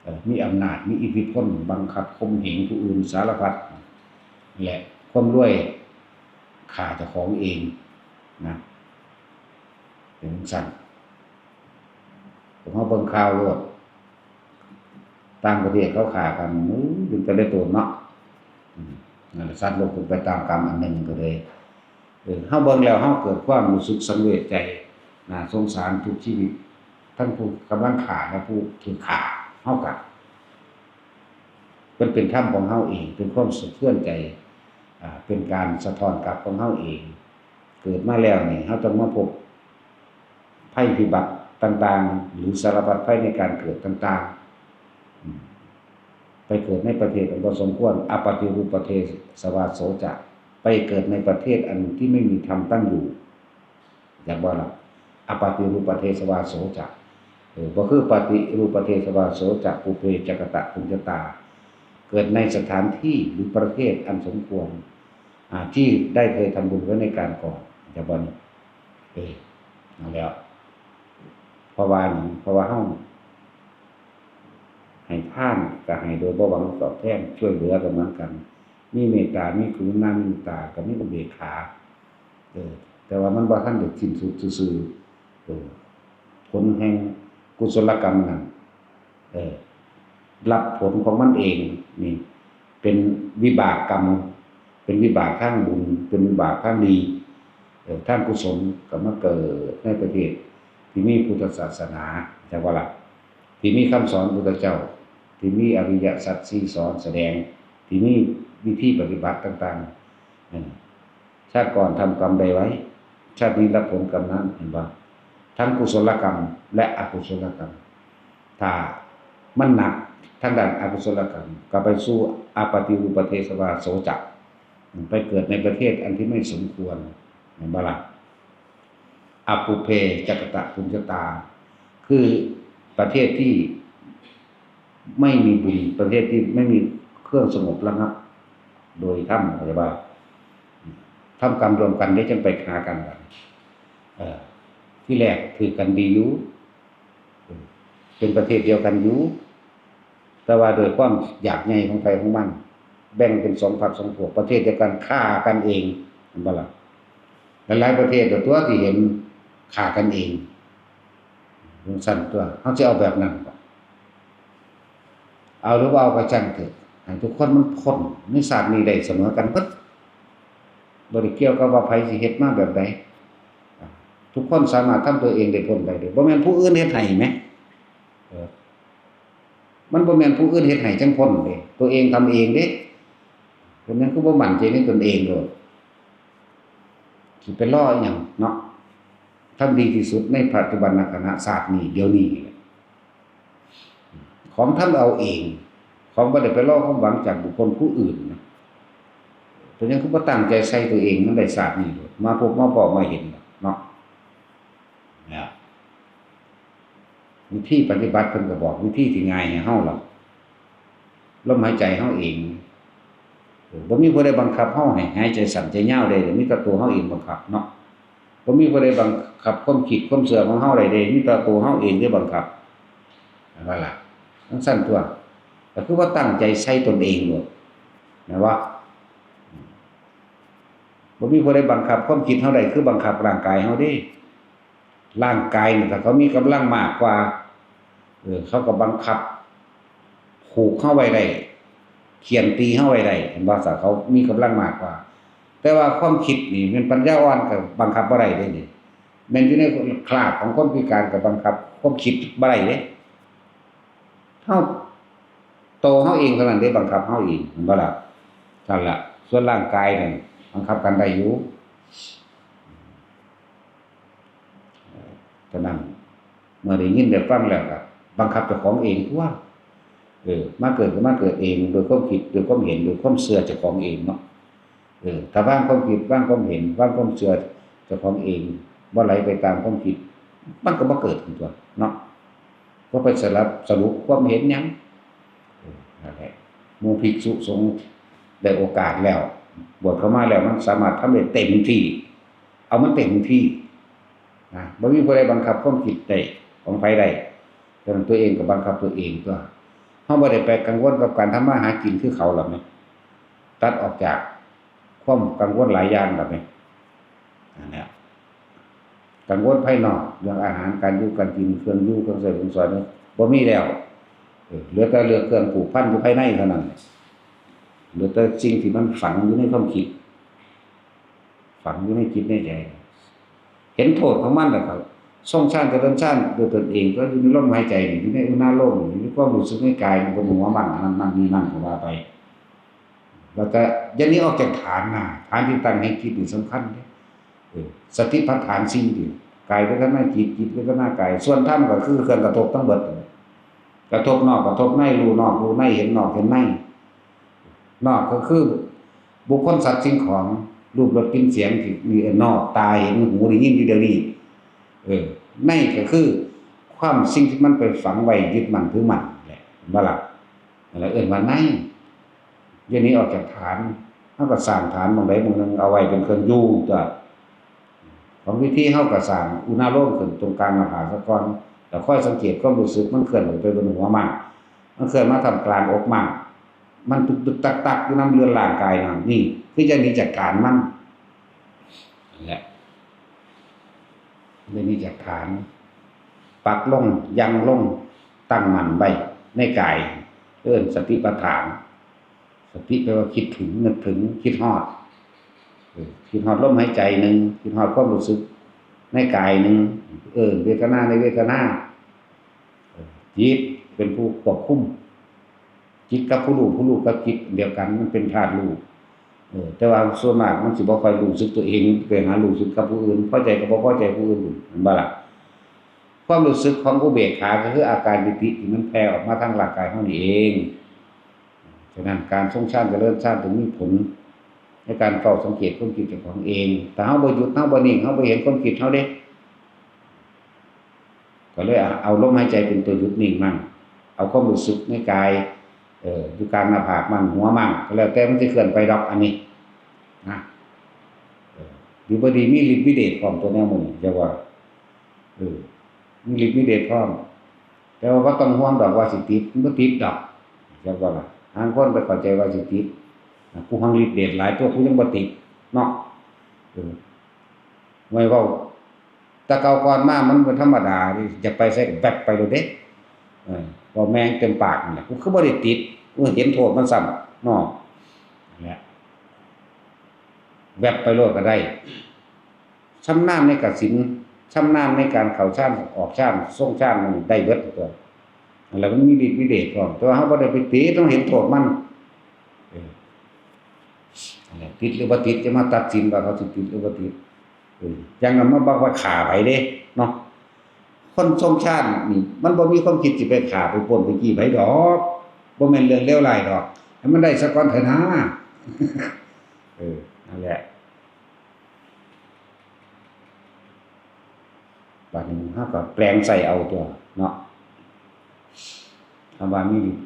เอ่อ มีอำนาจ มีอิทธิพล บังคับข่มเหงผู้อื่นสารพัด และความรวยฆ่าเจ้าของเองนะ เป็นจั่งซั้น พวกเราเบิ่งข่าวโลด ต่างประเทศเขาฆ่ากัน โอ้ย เป็นแต่ละโตนเนาะ อืม นั่นแหละ สัตว์โลกเป็นไปตามกรรมอันหนึ่งก็เลย เออ เราเบิ่งแล้วเราเกิดความรู้สึกสังเวชใจ น่าสงสารทุกชีวิต ทั้งผู้กำลังฆ่าและผู้ถูกฆ่า เราก็ มันเป็นธรรมของเราเอง เป็นความสะเทือนใจ อ่า เป็นการสะท้อนกลับของเราเอง เกิดมาแล้วนี่ เราต้องมาพบภัยพิบัติต่างๆ หรือสารพัดภัยในการเกิดต่างๆ อืม ไปเกิดในประเทศอันบ่สมควร อปฏิรูปประเทศสวาโสจะ ไปเกิดในประเทศอันที่ไม่มีธรรมตั้งอยู่ จักบ่ล่ะ อปฏิรูปประเทศสวาโสจะ เออ บ่คือปฏิรูปประเทศสวาโสจะ ปุพเพจะกตะปุญญาตา เกิดในสถานที่หรือประเทศอันสมควร อ่า ที่ได้เคยทำบุญไว้ในการก่อน จักบ่นี่ เออ นั่นแหละ เพราะว่าหยัง เพราะว่าเราให้ทานก็ให้โดยบ่หวังตอบแทน ช่วยเหลือก็เหมือนกัน มีเมตตา มีกรุณา มีมุทิตา ก็มีอุเบกขา เออ แต่ว่ามันบ่ทันได้สิ้นสุดซื่อๆ เออ ผลแห่งกุศลกรรมนั่น เออ รับผลของมันเอง นี่ เป็นวิบากกรรม เป็นวิบากทางบุญ เป็นวิบากทางดี เออ ทางกุศล ก็มาเกิดในประเทศที่มีพุทธศาสนา จักว่าล่ะ ที่มีคำสอนพุทธเจ้า ที่มีอริยสัจสี่สอนแสดง ที่มีวิธีปฏิบัติต่างๆ เออ ชาติก่อนทำกรรมใดไว้ ชาตินี้รับผลกรรมนั้น เห็นบ่ ทั้งกุศลกรรมและอกุศลกรรม ถ้ามันหนักทางด้านอกุศลกรรม ก็ไปสู่อปฏิรูปประเทศวาโสจะ ไปเกิดในประเทศอันที่ไม่สมควร เห็นบ่ล่ะ อปุพเพจะกตะปุญญาตา คือประเทศที่ไม่มีบุญ ประเทศที่ไม่มีเครื่องสงบระงับ โดยธรรม เข้าใจบ่ ทำกรรมร่วมกันได้จั่งไปหากัน เอ่อ ที่แรกถืกกันดีอยู่ เป็นประเทศเดียวกันอยู่ แต่ว่าโดยความอยากใหญ่ของไผของมัน แบ่งเป็นสองพรรคสองพวก ประเทศเดียวกันฆ่ากันเอง เห็นบ่ล่ะ หลายๆประเทศตัวที่เห็นฆ่ากันเอง จั่งซั้นตัว เฮาสิเอาแบบนั้นบ่ เอาหรือบ่เอาก็ช่างเถอะ ให้ทุกคนมันพ้นในชาตินี้ได้เสมอกันเบิด บ่ได้เกี่ยวกับว่าไผสิเฮ็ดมาแบบใด อ่ะ ทุกคนสามารถทำตัวเองได้พ้นได้เด้ บ่แม่นผู้อื่นเฮ็ดให้แหม เออ มันบ่แม่นผู้อื่นเฮ็ดให้จั่งพ้นเด้ ตัวเองทำเองเด้ เป็นหยังคือบ่มั่นใจในตนเองโลด สิไปรออิหยังเนาะ ทำดีที่สุดในปัจจุบันขณะ ชาตินี้ เดี๋ยวนี้ ของทำเอาเอง ของบ่ได้ไปรอความหวังจากบุคคลผู้อื่นนะ เป็นหยังคือบ่ตั้งใจใส่ตัวเองมันได้ชาตินี้โลด มาพบมาพ้อมาเห็นเนาะ นะ วิธีปฏิบัติเพิ่นก็บอกวิธีที่ง่ายให้เฮาล่ะ ลมหายใจเฮาเอง เออ บ่มีผู้ใดบังคับเฮาให้หายใจสั้นใจยาวได้เด้ มีแต่ตัวเฮาเองบังคับเนาะ บ่มีผู้ใดบังคับความคิดความเชื่อของเฮาได้เด้ มีแต่ตัวเฮาเองที่บังคับ นั่นล่ะ จั่งซั้นตั๊ว ก็คือว่าตั้งใจใส่ตนเองโลด แม่นบ่ บ่มีผู้ใดบังคับความคิดเฮาได้ คือบังคับร่างกายเฮาเด้ ร่างกายนี่ถ้าเขามีกำลังมากกว่า เออ เขาก็บังคับ ผูกเฮาไว้ได้ เฆี่ยนตีเฮาไว้ได้ เห็นบ่ ถ้าเขามีกำลังมากกว่า แต่ว่าความคิดนี่แม่นปัญญาอ่อนก็บังคับบ่ได้เด้นี่ แม่นอยู่ในคราบของคนพิการก็บังคับความคิดบ่ได้เด้ เฮา โตเฮาเองเท่านั้นเด้บังคับเฮาเอง เห็นบ่ล่ะ นั่นล่ะ ส่วนร่างกายนั่นบังคับกันได้อยู่ ฉะนั้น เมื่อได้ยินได้ฟังแล้วก็บังคับเจ้าของเองตั๊ว เออ มาเกิดก็มาเกิดเอง โดยความคิด โดยความเห็น โดยความเชื่อเจ้าของเองเนาะ เออ ถ้าวางความคิด วางความเห็น วางความเชื่อเจ้าของเอง บ่ไหลไปตามความคิด มันก็บ่เกิดขึ้นตั๊วเนาะ บ่ไปสลับสรุปความเห็นหยัง เออ นั่นแหละ หมู่ภิกษุสงฆ์ได้โอกาสแล้ว บวชเข้ามาแล้วมันสามารถทำได้เต็มที่ เอามันเต็มที่ นะ บ่มีผู้ใดบังคับความคิดได้ ของไผได้ ฉะนั้นตัวเองก็บังคับตัวเองตั๊ว เฮาบ่ได้ไปกังวลกับการทำมาหากินคือเขาหรอกนะ ตัดออกจากความกังวลหลายอย่างหรอกนะ นั่นแหละ กังวลภายนอก เรื่องอาหาร การอยู่ การกิน เครื่องอยู่ เครื่องใช้ เครื่องสอยนี่บ่มีแล้ว เออ เหลือแต่เรื่องเครื่องผูกพันอยู่ภายในเท่านั้น เหลือแต่สิ่งที่มันฝังอยู่ในความคิด ฝังอยู่ในจิตในใจ เห็นโทษของมันแล้วก็ทรงฌานเจริญฌานด้วยตนเอง ก็อยู่ในลมหายใจนี่ อยู่ในอุณาโลมนี่ อยู่ในความรู้สึกในกาย มันบนหัวมัน อันนั้นนั่นนี่นั่นก็ว่าไป แล้วก็อย่าหนีออกจากฐานนะ ฐานที่ตั้งแห่งจิตนี่สำคัญเด้ เออ สติปัฏฐานสี่นี่ กายเวทนาจิต จิตเวทนากาย ส่วนธรรมก็คือเครื่องกระทบทั้งหมด กระทบนอก กระทบใน รู้นอก รู้ใน เห็นนอก เห็นใน นอกก็คือบุคคลสัตว์สิ่งของ รูปรสกลิ่นเสียงที่มีนอก ตาเห็น หูได้ยินอยู่เดี๋ยวนี้ เออ ในก็คือความสิ่งที่มันไปฝังไว้ยึดมั่นถือมั่นแหละ เห็นบ่ล่ะ นั่นแหละเอิ้นว่าใน อย่าหนีออกจากฐาน เฮาก็สร้างฐานหม่องใดหม่องหนึ่งเอาไว้เป็นเครื่องอยู่ตั๊ว ของวิธีเฮาก็สร้างอุณาโลมขึ้นตรงกลางหน้าผากซะก่อน แล้วคอยสังเกตความรู้สึกมันเคลื่อนไหวไปบนหัวมัน มันเคลื่อนมาท่ามกลางอกมัน มันตึกๆตักๆอยู่นำเรือนร่างกายนั่น นี่คืออย่าหนีจากฐานมัน นั่นแหละ อย่าหนีจากฐาน ปักลง ยังลง ตั้งมั่นไว้ในกาย เอิ้นสติปัฏฐาน สติแปลว่าคิดถึง นึกถึง คิดฮอด เออ คิดฮอดลมหายใจหนึ่ง คิดฮอดความรู้สึกในกายหนึ่ง เออ เวทนาในเวทนา เออ จิตเป็นผู้ควบคุม จิตกับผู้รู้ ผู้รู้กับจิตเดียวกัน มันเป็นธาตุรู้ เออ แต่ว่าส่วนมากมันสิบ่ค่อยรู้สึกตัวเอง ไปหารู้สึกกับผู้อื่น พอใจก็บ่พอใจผู้อื่น แม่นบ่ล่ะ ความรู้สึกของอุเบกขาก็คืออาการปีติที่มันแผ่ออกมาทางร่างกายเฮานี่เอง ฉะนั้นการทรงฌานเจริญฌานจึงมีผลในการเฝ้าสังเกตความคิดเจ้าของเอง ถ้าเฮาบ่หยุด เฮาบ่นิ่ง เฮาบ่เห็นความคิดเฮาเด้ ก็เลยเอาลมหายใจเป็นตัวหยุดนิ่งมัน เอาความรู้สึกในกาย เออ อยู่กลางหน้าผากมัน หัวมัน ก็แล้วแต่มันสิเคลื่อนไปดอกอันนี้ นะ เออ ดีบ่ดีมีฤทธิ์มีเดชพร้อมตั๊วแนวหมู่นี้ จั่งว่า เออ มีฤทธิ์มีเดชพร้อม แต่ว่าบ่ต้องห่วงดอกว่าสิติด มันบ่ติดดอก จั่งว่าล่ะ ห่างคนไปเข้าใจว่าสิติด นะ ผู้ห่างฤทธิ์เดชหลายตั๊ว ผู้ยังบ่ติด เนาะ เออ ไว้เว้า แต่เก่าก่อนมามันเป็นธรรมดาเด้ อยากไปไสก็แวบไปโลดเด้ เออ เว้าแม่งเต็มปากนั่นแหละ กูคือบ่ได้ติด กูเห็นโทษมันซ้ำ เนาะ นั่นแหละ แวบไปโลดก็ได้ ชำนาญในกสิณ ชำนาญในการเข้าฌานออกฌานทรงฌานมันได้เบิดตัว แล้วมันมีฤทธิ์มีเดชพร้อม แต่ว่าเราบ่ได้ไปติด เราเห็นโทษมัน เออ นั่นแหละ ติดหรือบ่ติด จะมาตัดสินว่าเขาสิติดหรือบ่ติด เออ อย่างนั้นมาบักว่าฆ่าไผเด้ เนาะ คนทรงฌานนี่ มันบ่มีความคิดสิไปฆ่าไปปล้นไปจี้ไผดอก บ่แม่นเรื่องเลวร้ายดอก ให้มันได้ซะก่อนเถอะนะ เออ นั่นแหละ บาดนี้เราก็แปลงใส่เอาตัวเนาะ คำว่ามีฤทธิ์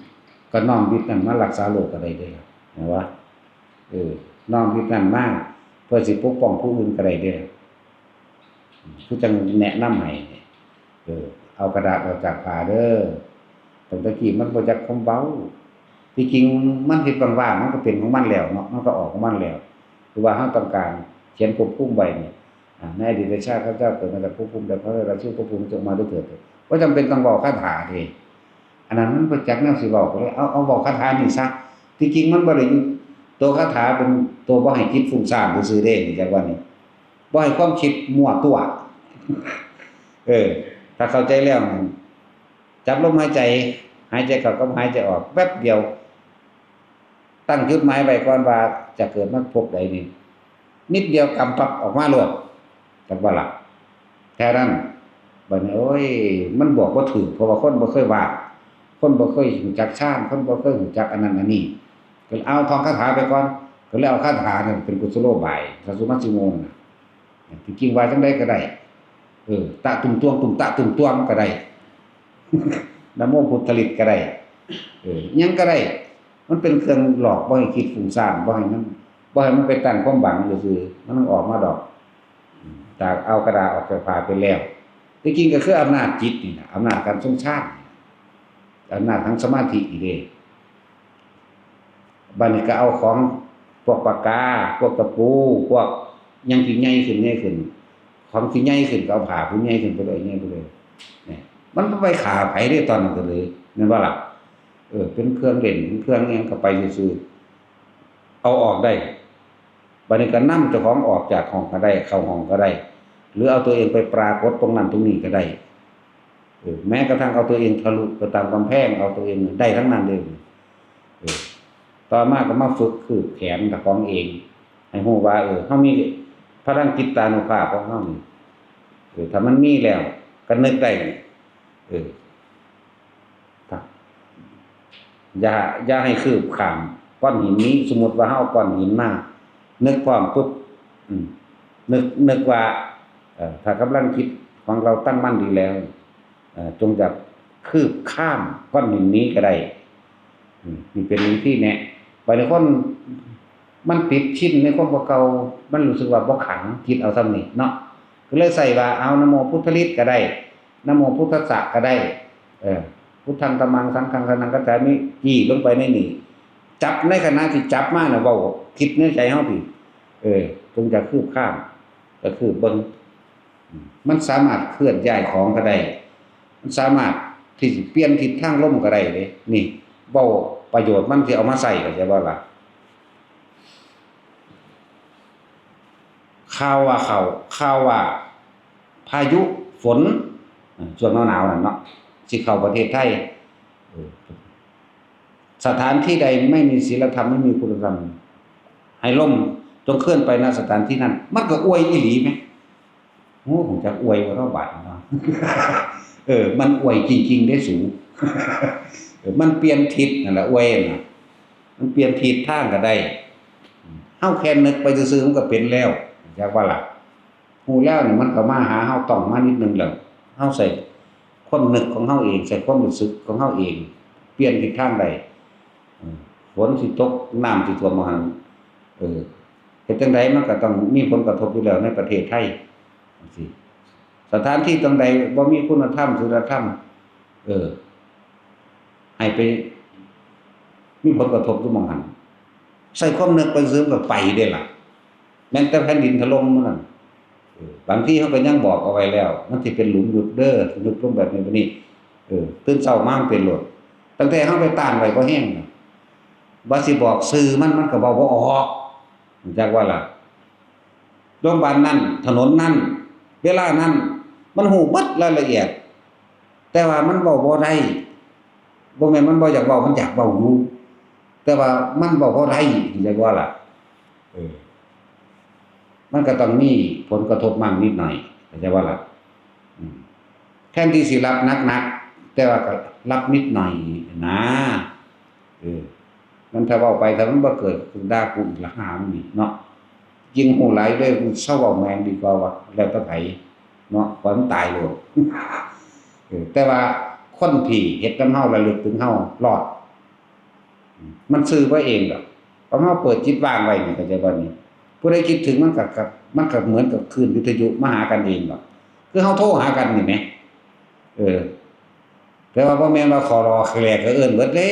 ก็น้อมฤทธิ์นั้นมารักษาโรคก็ได้เด้ล่ะ เห็นบ่ เออ น้อมฤทธิ์นั้นมาเพื่อสิปกป้องผู้อื่นก็ได้เด้ล่ะ คือจั่งแนะนำให้นี่ เออ เอากระดาษออกจากผ้าเด้อ ตั้งแต่กี้มันบ่จักความเบา ที่จริงมันเฮ็ดว่างๆ มันก็เป็นของมันแล้วเนาะ มันก็ออกของมันแล้ว คือว่าเราต้องการเขียนควบคุมไว้นี่ อ่า ในอดีตชาติข้าพเจ้าเกิดมาจากภพภูมิใด ขอให้รายชื่อภพภูมิจงมาด้วยเถิด บ่จำเป็นต้องเว้าคาถาเด้ อันนั้นมันบ่จักแนวสิเว้า ก็เลยเอา เอาเว้าคาถานี่ซะ ที่จริงมันบ่ได้อยู่ ตัวคาถาเป็นตัวบ่ให้จิตฟุ้งซ่านซื่อๆเด้ จักว่านี่ บ่ให้ความคิดมั่วตัว เออ ถ้าเข้าใจแล้ว จับลมหายใจ หายใจเข้ากับหายใจออกแป๊บเดียว ตั้งจุดหมายไว้ก่อนว่าจะเกิดมาพบใดนี่ นิดเดียวกำปั๊บออกมาโลด จักว่าล่ะ แค่นั้น บัดนี้ โอ้ย มันบอกบ่ถูก เพราะว่าคนบ่เคยว่า คนบ่เคยรู้จักฌาน คนบ่เคยรู้จักอันนั้นอันนี้ ก็เลยเอาท่องคาถาไปก่อน ก็เลยเอาคาถานั่นเป็นกุศโลบาย สัสสุมัชฌิโมน่ะ ที่จริงว่าจั่งใดก็ได้ เออ ตะตุ่มตวง ตุ่มตะตุ่มตวงก็ได้ นะโมพุทธลิตก็ได้ เออ หยังก็ได้ มันเป็นเครื่องหลอก บ่ให้คิดฟุ้งซ่าน บ่ให้มัน บ่ให้มันไปตั้งความหวังซื่อๆ มันต้องออกมาดอก จากเอากระดาษออกจากผ้าไปแล้ว ที่จริงก็คืออำนาจจิตนี่นะ อำนาจการทรงฌาน อำนาจทางสมาธินี่เด้ บัดนี้ก็เอาของพวกปากกา พวกตะปู พวกหยังที่ใหญ่ขึ้น ใหญ่ขึ้น ของที่ใหญ่ขึ้นก็เอาผ้าผืนใหญ่ขึ้นไปเลย ใหญ่ไปเลย เนี่ย มันบ่ไปฆ่าไผเด้ตอนนั้นก็เลย แม่นบ่ล่ะ เออ เป็นเครื่องเล่น เป็นเครื่องอิหยังก็ไปซื่อๆ เอาออกได้ บัดนี้ก็นำเจ้าของออกจากห้องก็ได้ เข้าห้องก็ได้ หรือเอาตัวเองไปปรากฏตรงนั้นตรงนี้ก็ได้ เออ แม้กระทั่งเอาตัวเองทะลุไปตามกำแพง เอาตัวเองได้ทั้งนั้นเลย เออ ต่อมาก็มาฝึกคืบแขนเจ้าของเอง ให้รู้ว่า เออ เรามีพลังจิตตานุภาพของเรานี่ เออ ถ้ามันมีแล้ว ก็นึกได้ เออ อย่า อย่าให้คืบข้ามก้อนหินนี้ สมมุติว่าเราเอาก้อนหินมา นึกพร้อมปุ๊บ อืม นึก นึกว่า เอ่อ ถ้ากำลังจิตของเราตั้งมั่นดีแล้ว เอ่อ จงอย่าคืบข้ามก้อนหินนี้ก็ได้ อืม นี่เป็นวิธีแนะ บางคนมันติดชินในความเก่า มันรู้สึกว่าบ่ขัง คิดเอาส่ำนี้เนาะ ก็เลยใส่ว่า เอา นะโมพุทธลิตก็ได้ นะโมพุทธัสสะก็ได้ เออ พุทธังธัมมังสังฆังสรณังคัจฉามิ จี้ลงไปในนี่ จับในขณะที่จับมาน่ะ เว้าคิดในใจเฮาพี้ เออ จงอย่าคืบข้าม ก็คืบเบิ่ง อืม มันสามารถเคลื่อนย้ายของก็ได้ มันสามารถที่สิเปลี่ยนทิศทางลมก็ได้เด้ นี่ เว้าประโยชน์มันที่เอามาใส่ เข้าใจบ่ล่ะ ข่าวว่าเข้า ข่าวว่าพายุฝน เอ่อ ช่วงหนาวๆนั่นเนาะ สิเข้าประเทศไทย เออ สถานที่ใดไม่มีศีลธรรม ไม่มีคุณธรรม ให้ล่มจงเคลื่อนไป ณ สถานที่นั้น มันก็อวยอีหลีแหม โอ้ ฮู้จักอวยบ่เนาะบาดนี้เนาะ เออ มันอวยจริงๆเด้สู เออ มันเปลี่ยนทิศนั่นล่ะ อวยน่ะ มันเปลี่ยนทิศทางก็ได้ เฮาแค่นึกไปซื่อๆมันก็เป็นแล้ว จักว่าล่ะ ฮู้แล้วนี่มันก็มาหาเฮา ต้องมานิดนึงแล้ว เฮาใส่ความนึกของเฮาเอง ใส่ความรู้สึกของเฮาเอง เปลี่ยนทิศทางได้ เออ ฝนสิตก น้ำสิท่วมบ่าหั่น เออ เฮ็ดจั่งใดมันก็ต้องมีผลกระทบอยู่แล้วในประเทศไทย จั่งซี้ สถานที่ตรงใดบ่มีคุณธรรม ศีลธรรม เออ ให้ไปมีผลกระทบอยู่หม่องหั่น ใส่ความนึกไปซื่อมันก็ไปเด้ล่ะ แม้แต่แผ่นดินถล่มมื้อนั้น เออ บางทีเขาก็ยังบอกเอาไว้แล้ว มันสิเป็นหลุมยุบเด้อ ยุบลงแบบนี้แบบนี้ เออ ตื่นเช้ามามันเป็นโลด ตั้งแต่เขาไปต้านไว้บ่แฮงน่ะ ว่าสิบอกชื่อมัน มันก็เว้าบ่ออก รู้จักว่าล่ะ โรงบาลนั้น ถนนนั้น เวลานั้น มันฮู้เบิดรายละเอียด แต่ว่ามันเว้าบ่ได้ บ่แม่นมันบ่อยากเว้า มันอยากเว้าอยู่ แต่ว่ามันเว้าบ่ได้ เข้าใจบ่ล่ะ เออ มันก็ต้องมีผลกระทบมั่งนิดหน่อย เข้าใจบ่ล่ะ อืม แทนที่สิรับหนักๆ แต่ว่าก็รับนิดหน่อยนะ เออ มันถ้าเว้าไป ถ้ามันบ่เกิด ด่ากูอีกละ หามึงนี่เนาะ ยิ่งฮู้หลายเด้อ กูเซาเว้าแม่งดีกว่าว่ะ แล้วแต่ไผเนาะ ปล่อยมันตายโลด เออ แต่ว่าคนที่เฮ็ดนำเฮา ระลึกถึงเฮารอด อืม มันซื่อบ่เองดอก เพราะเฮาเปิดจิตว่างไว้นี่ เข้าใจบ่นี่ ผู้ใดคิดถึงมันก็ ก็ มันก็เหมือนกับคลื่นวิทยุมาหากันเองดอก คือเฮาโทรหากันนี่แหม เออ แต่ว่าบ่แม่นว่าขอรอแขลกก็เอิ้นเบิดเด้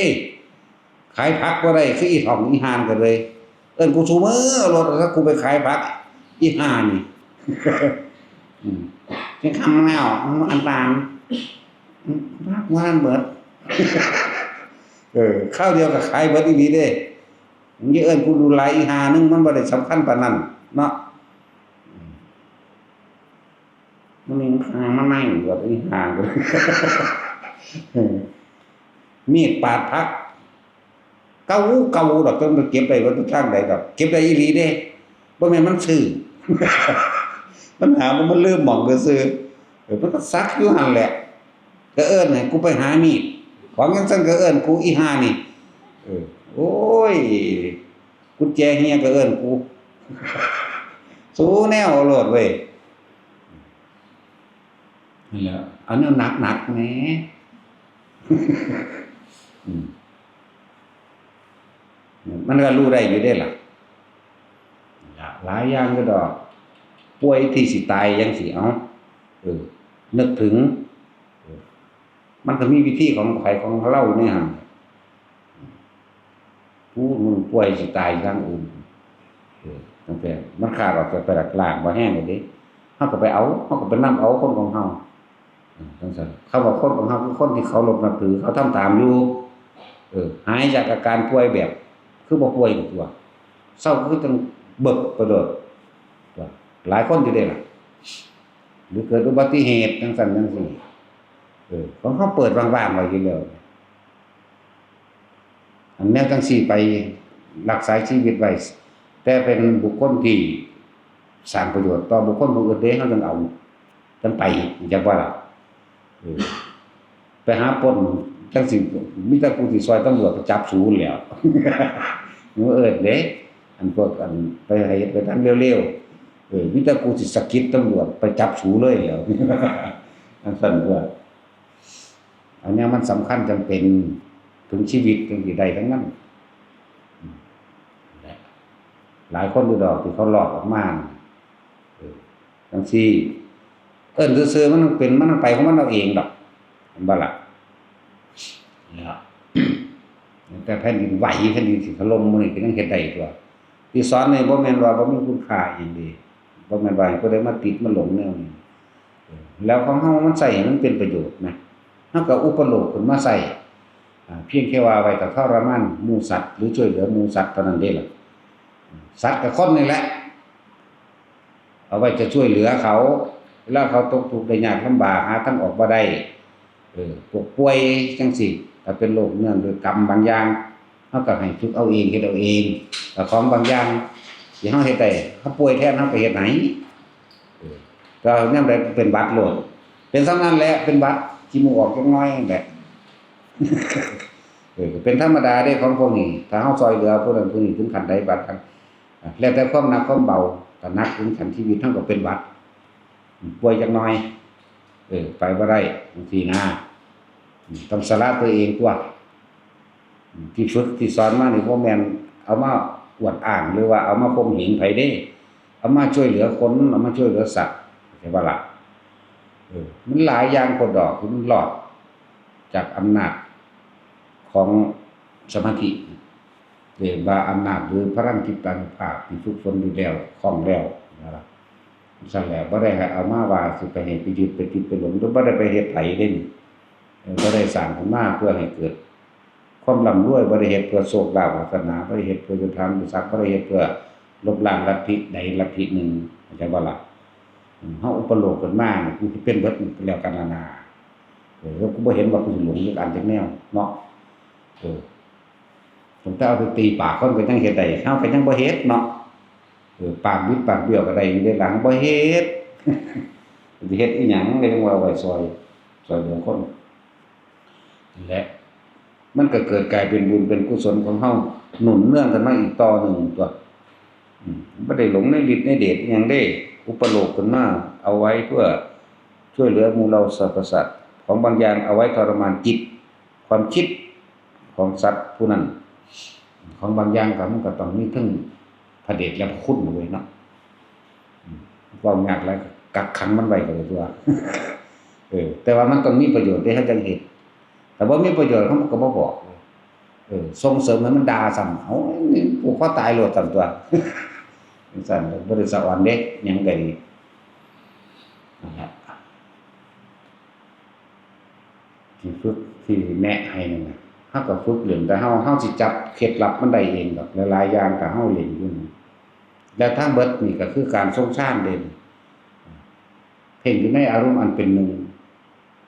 ขายผักบ่ได้ คืออีท่องอีห่านก็เลย เอิ้นกูซุมื้อโลด ถ้ากูไปขายผัก อีห่านี่ อืม จักคำแล้ว อันตาน อืม ผักว่าหั่นเบิด เออ คราวเดียวก็ขายเบิดอีหลีเด้ มึงอย่าเอิ้นกูดูหลาย อีห่าหนึ่ง มันบ่ได้สำคัญปานนั้นเนาะ อืม มันยังคามานั่งอยู่กับอีห่า มีดปาดผัก เก่า เก่าดอก จักมันเก็บได้บ่ทางใดดอก เก็บได้อีหลีเด้ บ่แม่นมันซื่อ ปัญหามัน มันลืมหม่องซื่อๆ เออ มันก็สักอยู่หั่นแหละ ก็เอิ้นให้กูไปหามีด ของจั่งซั้นก็เอิ้นกูอีห่านี่ เออ โอ้ย กุญแจเหี่ยก็เอิ้นกู สู้แนวเอาโลดเว้ย นั่นแหละ เอาแนวหนักๆ แหม อืม มันก็รู้ได้อยู่เด้ล่ะ หลายอย่างก็ดอก ป่วยที่สิตายจั่งซี้ เอ้า เออ นึกถึง เออ มันก็มีวิธีของไผของลาวอยู่ในหั่น ผู้หนึ่งป่วยสิตายทางอื่น เออ ตั้งแต่มันขาดออกจากไปหลักล้างบ่แห้งเลยเด้ เฮาก็ไปเอา เฮาก็ไปนำเอาคนของเฮา เออ จั่งซั้น คำว่าคนของเฮาคือคนที่เคารพนับถือ เขาทำตามอยู่ เออ หายจากอาการป่วยแบบ คือบ่ป่วยนี่ตัว เซาคือจั่งเบิกไปโลด ตัว หลายคนอยู่เด้ล่ะ หรือเกิดอุบัติเหตุจั่งซั้นจั่งซี้ เออ ของเฮาเปิดว่างๆ ไว้อยู่แล้ว อันแนวจั่งซี้ไปรักษาชีวิตไว้ แต่เป็นบุคคลที่สร้างประโยชน์ต่อบุคคลผู้อื่นเด้ เฮาจั่งเอา จั่งไป จั่งว่าล่ะ เออ ไปหาปล้นจั่งซี้ มีแต่กูสิซอยตำรวจไปจับสูนแหล้ว มึงเอิ้นเด้ อันพวกอันไปเฮ็ดไปทำเร็วๆ เออ มีแต่กูสิสะกิดตำรวจไปจับสูเลยแหล้ว จั่งซั้นตัว อันเนี้ยมันสำคัญจำเป็นถึงชีวิตจั่งสิได้ทั้งนั้น อืม หลายคนอยู่ดอกที่เขาหลอกออกมาน่ะ เออ จั่งซี้ เอิ้นซื่อๆ มันต้องเป็น มันต้องไปของมันเอาเองดอก เห็นบ่ล่ะ เนี่ย แต่แผ่นดินไหว แผ่นดินสิถล่มมื้อนี้ก็ยังเฮ็ดได้ตัว ที่สอนนี่บ่แม่นว่าบ่มีคุณค่าอิหยังเด้ บ่แม่นว่าให้ผู้ใดมาติดมาหลงแนวนี้ เออ แล้วของเฮามันใช้ให้มันเป็นประโยชน์นะ เฮาก็อุปโลกขึ้นมาใช้ อ่า เพียงแค่ว่าไว้ถ้าทรมานหมู่สัตว์ หรือช่วยเหลือหมู่สัตว์เท่านั้นเด้ล่ะ สัตว์กับคนนี่แหละ เอาไว้จะช่วยเหลือเขา เวลาเขาตกทุกข์ได้ยากลำบาก หาทางออกบ่ได้ เออ พวกป่วยจั่งซี้ ถ้าเป็นโรคเนื่องด้วยกรรมบางอย่าง เฮาก็ให้ฝึกเอาเอง เฮ็ดเอาเอง แต่ของบางอย่างที่เฮาเฮ็ดได้ เฮาป่วยแทน เฮาก็เฮ็ดให้ เออ ก็ยามใดเป็นหวัดโลด เป็นส่ำนั้นแหละ เป็นหวัด ขี้มูกออกจักหน่อยนั่นแหละ เออ ก็เป็นธรรมดาเด้ของพวกนี้ ถ้าเฮาช่วยเหลือผู้นั้นผู้นี้ถึงขั้นใดบาดนั้น อ่ะ แล้วแต่ความหนักความเบา ถ้าหนักถึงขั้นชีวิตเฮาก็เป็นหวัด อืม ป่วยจักหน่อย เออ ไปบ่ได้ จั่งซี้นะ อืม ต้องสละตัวเองตัว อืม ที่ฝึกที่สอนมานี่บ่แม่นเอามาอวดอ้าง หรือว่าเอามาข่มเหงไผเด้ เอามาช่วยเหลือคน เอามาช่วยเหลือสัตว์ เข้าใจบ่ล่ะ เออ มันหลายอย่างโพดดอกที่มันรอดจากอำนาจของสมาธิ เรียกว่าอำนาจหรือพลังจิตตานุภาพที่ฝึกฝนอยู่แล้ว คล่องแล้วนะครับ ซั่นแหละ บ่ได้ให้เอามาว่าสิไปให้ไปยึดไปติดไปหลง หรือบ่ได้ไปเฮ็ดไผเด้นี่ เออ บ่ได้สร้างขึ้นมาเพื่อให้เกิดความร่ำรวย บ่ได้เฮ็ดเพื่อโชคลาภวาสนา บ่ได้เฮ็ดเพื่อยศถาบรรดาศักดิ์ บ่ได้เฮ็ดเพื่อลบล้างลัทธิใดลัทธิหนึ่ง เข้าใจบ่ล่ะ? เฮาอุปโลกน์ขึ้นมานี่ กูสิเป็นเบิดแล้วกันนานา เออ แล้วกูบ่เห็นว่ากูสิหลงจักอันจักแนวเนาะ เออ ตั้งแต่เอาไปตีปากคนก็ยังเฮ็ดได้ เฮาก็ยังบ่เฮ็ดเนาะ เออ ปากบิดปากเบี้ยวก็ได้อยู่เด้ล่ะ บ่เฮ็ด สิเฮ็ดอีหยัง ก็ยังว่าไว้ซอย ซอยเหลือคน นั่นแหละ มันก็เกิดกลายเป็นบุญเป็นกุศลของเฮา หนุนเนื่องกันมาอีกต่อหนึ่งตัว อืม บ่ได้หลงในฤทธิ์ในเดชอิหยังเด้ อุปโลกน์ขึ้นมา เอาไว้เพื่อช่วยเหลือหมู่เหล่าสรรพสัตว์ ของบางอย่างเอาไว้ทรมานจิต ความคิดของสัตว์ผู้นั้น ของบางอย่างก็มันก็ต้องมีทั้งพระเดชและพระคุณเว้ยเนาะ อืม เว้ายากหลาย กักขังมันไว้ก็ได้ตัว เออ แต่ว่ามันต้องมีประโยชน์เด้ เฮาจั่งเฮ็ด ถ้าบ่มีประโยชน์ เฮาก็บ่บอก เออ ส่งเสริมให้มันด่าซ้ำ เอ้า นี่ผูกคอตายโลดซ้ำตัว จั่งซั้น บ่ได้สะออนเด้ หยังก็ดี นั่นแหละ ที่ฝึก ที่แนะให้นั่นน่ะ เฮาก็ฝึกเล่น แต่เฮา เฮาสิจับเคล็ดลับมันได้เองดอก หลายๆ อย่างถ้าเฮาเล่นอยู่นี่ แล้วทั้งเบิดนี่ก็คือการทรงฌานเด้ เพ่งอยู่ในอารมณ์อันเป็นหนึ่ง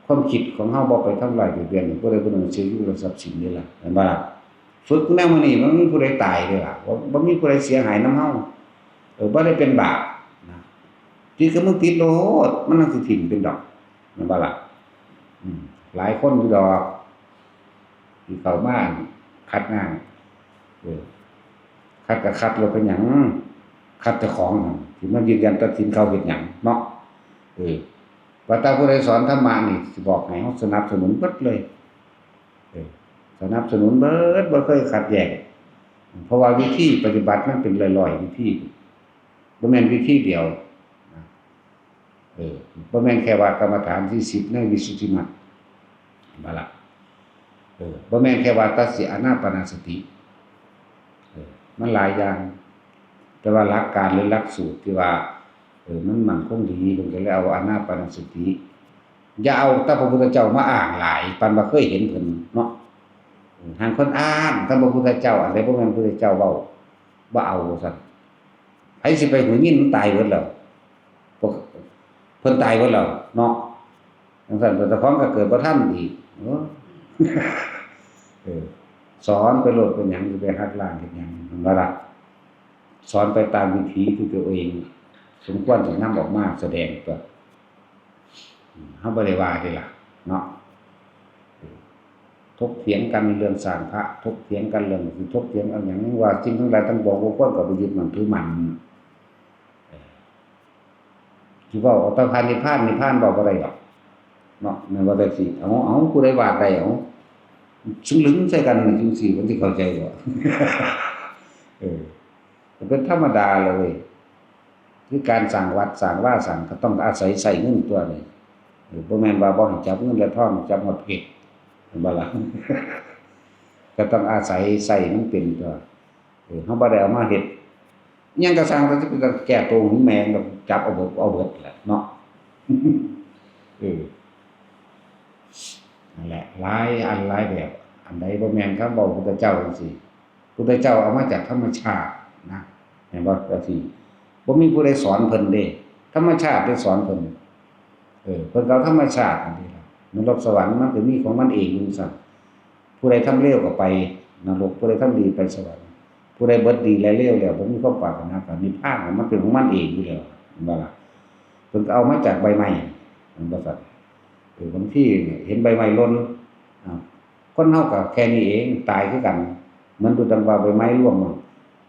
ความคิดของเฮาบ่ไปทำลายเบียดเบียนผู้ใดผู้หนึ่ง ชีวิตและทรัพย์สินนี่ล่ะ เห็นบ่ล่ะ ฝึกแนวมื้อนี้ มันบ่มีผู้ใดตายเด้ล่ะ บ่ บ่มีผู้ใดเสียหายนำเฮา เออ บ่ได้เป็นบาปนะ ติดก็มึงติดโลด มันจั่งสิถิ่มเป็นดอก แม่นบ่ล่ะ อืม หลายคนอยู่ดอก ที่เข้ามาคัดงาน เออ คัดก็คัดโลด เป็นหยัง คัดเจ้าของนั่น สิมายืนยันตัดสินเขาเฮ็ดหยังเนาะ เออ ว่าแต่ผู้ใดสอนธรรมะนี่ สิบอกให้เฮาสนับสนุนเบิดเลย เออ สนับสนุนเบิด บ่เคยขัดแย้ง เพราะว่าวิธีปฏิบัติมันเป็นร้อยๆ วิธี บ่แม่นวิธีเดียวนะ เออ บ่แม่นแค่ว่ากรรมฐานที่สิบในวิสุทธิมรรค บ่ล่ะ เออ บ่แม่นแค่ว่าตัดสิอานาปานสติ เออ มันหลายอย่าง แต่ว่าหลักการหรือหลักสูตรที่ว่า เออ มันมั่นคงดี เพิ่นก็เลยเอาอานาปานสติ อย่าเอาแต่พระพุทธเจ้ามาอ้างหลาย ปานว่าเคยเห็นเพิ่นเนาะ เออ ห่างคนอ้างแต่พระพุทธเจ้า อันใดบ่แม่นพระพุทธเจ้าเว้า บ่เอาว่าซั่น ไผสิไปหูยินมันตายเบิดแล้ว พวกเพิ่นตายเบิดแล้วเนาะ จั่งซั้นเจ้าของก็เกิดบ่ทันอีก โอ้ เออ สอนไปโลด เป็นหยังสิไปหักล้างเฮ็ดหยัง แม่นบ่ล่ะ สอนไปตามวิถีที่ตัวเองสมควรสินำออกมาแสดงตัว อืม เฮาบ่ได้ว่าเด้ล่ะ เนาะ ถกเถียงกันเรื่องสร้างพระ ถกเถียงกันเรื่องสิถกเถียงเอาหยัง ว่าสิ่งทั้งหลายทั้งปวงบ่ควรก็ไปยึดมั่นถือมั่น เออ สิเว้าเอาแต่พระนิพพาน นิพพานเว้าบ่ได้ดอก เนาะ แม่นบ่จั่งซี้ เอา เอา ผู้ใดว่าได้ เอา ซึ่งลึงใส่กันจั่งซี้ มันสิเข้าใจบ่ เออ มันเป็นธรรมดาเลย คือการสร้างวัดสร้างวาสร้าง ก็ต้องอาศัยใช้เงินตัวนี้ เออ บ่แม่นว่าบ่ให้จับเงินและทอง จับฮอดเพชร แม่นบ่ล่ะ ก็ต้องอาศัยใช้มันเป็นตัว เออ เฮาบ่ได้เอามาเฮ็ด อิหยังก็ซ่าง แต่สิไปแก้ตัวหึงแม่งดอก จับเอาเบิด เอาเบิดแหละเนาะ เออ นั่นแหละ หลายอันหลายแบบ อันใดบ่แม่นคำเว้าพุทธเจ้าจั่งซี้ พุทธเจ้าเอามาจากธรรมชาตินะ เห็นบ่ จั่งซี้ บ่มีผู้ใดสอนเพิ่นเด้ ธรรมชาติได้สอนเพิ่น เออ เพิ่นก็เอาธรรมชาตินั่นเด้ล่ะ นรกสวรรค์มันก็มีของมันเองอยู่ซั่น ผู้ใดทำเลวก็ไปนรก ผู้ใดทำดีไปสวรรค์ ผู้ใดเบิดดีและเลวแล้ว บ่มีความปรารถนาก็นิพพาน มันเป็นของมันเองอยู่แล้ว เห็นบ่ล่ะ เพิ่นก็เอามาจากใบไม้ แม่นบ่ซั่น เออ บางทีเห็นใบไม้หล่น อ่า คนเฮาก็แค่นี้เอง ตายคือกัน เหมือนดูดังว่าใบไม้ร่วง เห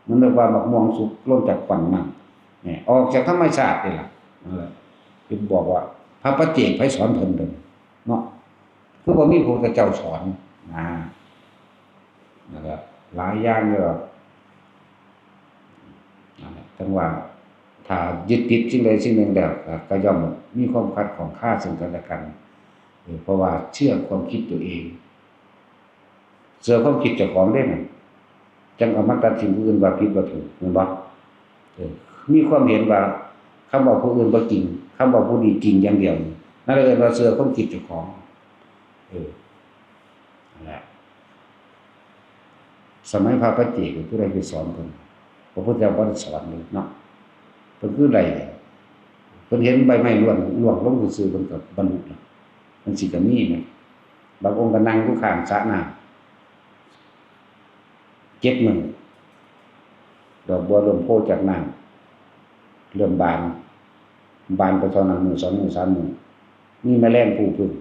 มือนดังว่าหมากม่วงสุกหล่นจากขวัญมัน เนี่ย ออกจากธรรมชาตินี่ล่ะ นั่นแหละ เพิ่นบอกว่า พระปัจเจกไผสอนเพิ่นเด้อ เนาะ คือบ่มีพระพุทธเจ้าสอน นะ นั่นแหละ หลายอย่างเลย นั่นแหละ จั่งว่า ถ้ายึดติดสิ่งใดสิ่งหนึ่งแล้ว ก็ ก็ย่อมมีความขัดข้องคาซึ่งกันและกัน เออ เพราะว่าเชื่อความคิดตัวเอง เชื่อความคิดเจ้าของเด้นั่น จั่งเอามาตัดสินผู้อื่นว่าผิดว่าถูก แม่นบ่ เออ มีความเห็นว่าคำเว้าผู้อื่นบ่จริง คำเว้าผู้นี้จริงอย่างเดียว นั่นเลยเอิ้นว่าเชื่อความคิดเจ้าของ เออ นั่นแหละ สมัยพระปัจเจกผู้ใดไปสอนเพิ่น พระพุทธเจ้าบ่ได้สอนเลยเนาะ เพิ่นคือได้ เพิ่นเห็นใบไม้ร่วงร่วงลงซื่อๆ เพิ่นก็บรรลุแล้ว จั่งซี้ก็มีแหม บางองค์ก็นั่งอยู่ข้างสระน้ำ เจ็ดมื้อ ดอกบัวเริ่มโผล่จากน้ำ เริ่มบาน บานไปเท่านั้น มื้อสองมื้อสามมื้อ มีแมลงภู่ผึ้ง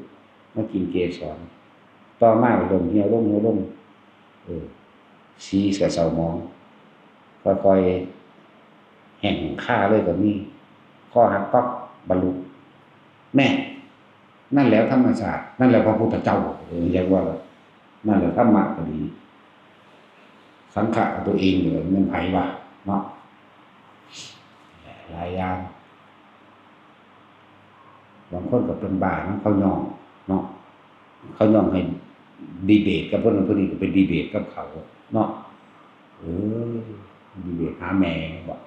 มากินเกสร ต่อมาก็เริ่มเหี่ยวลง เหี่ยวลง เออ สีก็เศร้าหมอง ค่อยๆ แห้งคาเลยก็มี คอหักปั๊บ บรรลุ แน่ นั่นแหละธรรมชาติ นั่นแหละพระพุทธเจ้า เออ เรียกว่า นั่นแหละธรรมะก็ดี สังขะกับตัวเองนี่แหละ มันไผวะ เนาะ หลายอย่าง บางคนก็เป็นบ้านะ เขาย่อง เนาะ เขาย่องให้ดีเบตกับพวกนั้นพวกนี้ ก็ไปดีเบตกับเขา เนาะ เออ ดีเบตหาแม่บอก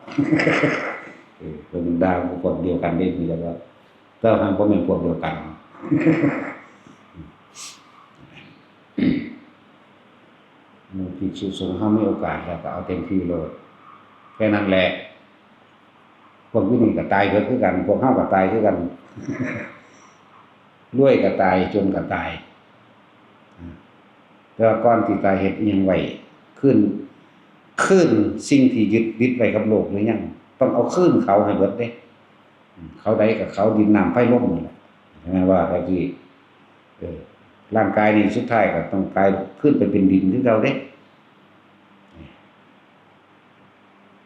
เออ เพิ่นด่าพวกเดียวกันเด้ นี่แหละว่า แต่ว่าบ่แม่นพวกเดียวกัน หมู่ภิกษุสงฆ์เฮามีโอกาสแล้วก็เอาเต็มที่โลด แค่นั้นแหละ พวกอยู่นี่ก็ตายเบิดคือกัน พวกเฮาก็ตายคือกัน รวยก็ตาย จนก็ตาย แต่ว่าก่อนสิตายเฮ็ดอิหยังไว้ คืน คืนสิ่งที่ยึดติดไว้กับโลกหรือยัง ต้องเอาคืนเขาให้เบิดเด้ เขาใดก็เขา ดินน้ำไฟลมนั่นแหละ ใช่ไหมว่าแบบที่ เออ ร่างกายนี่สุดท้ายก็ต้องกลายคืนไปเป็นดินคือเก่าเด้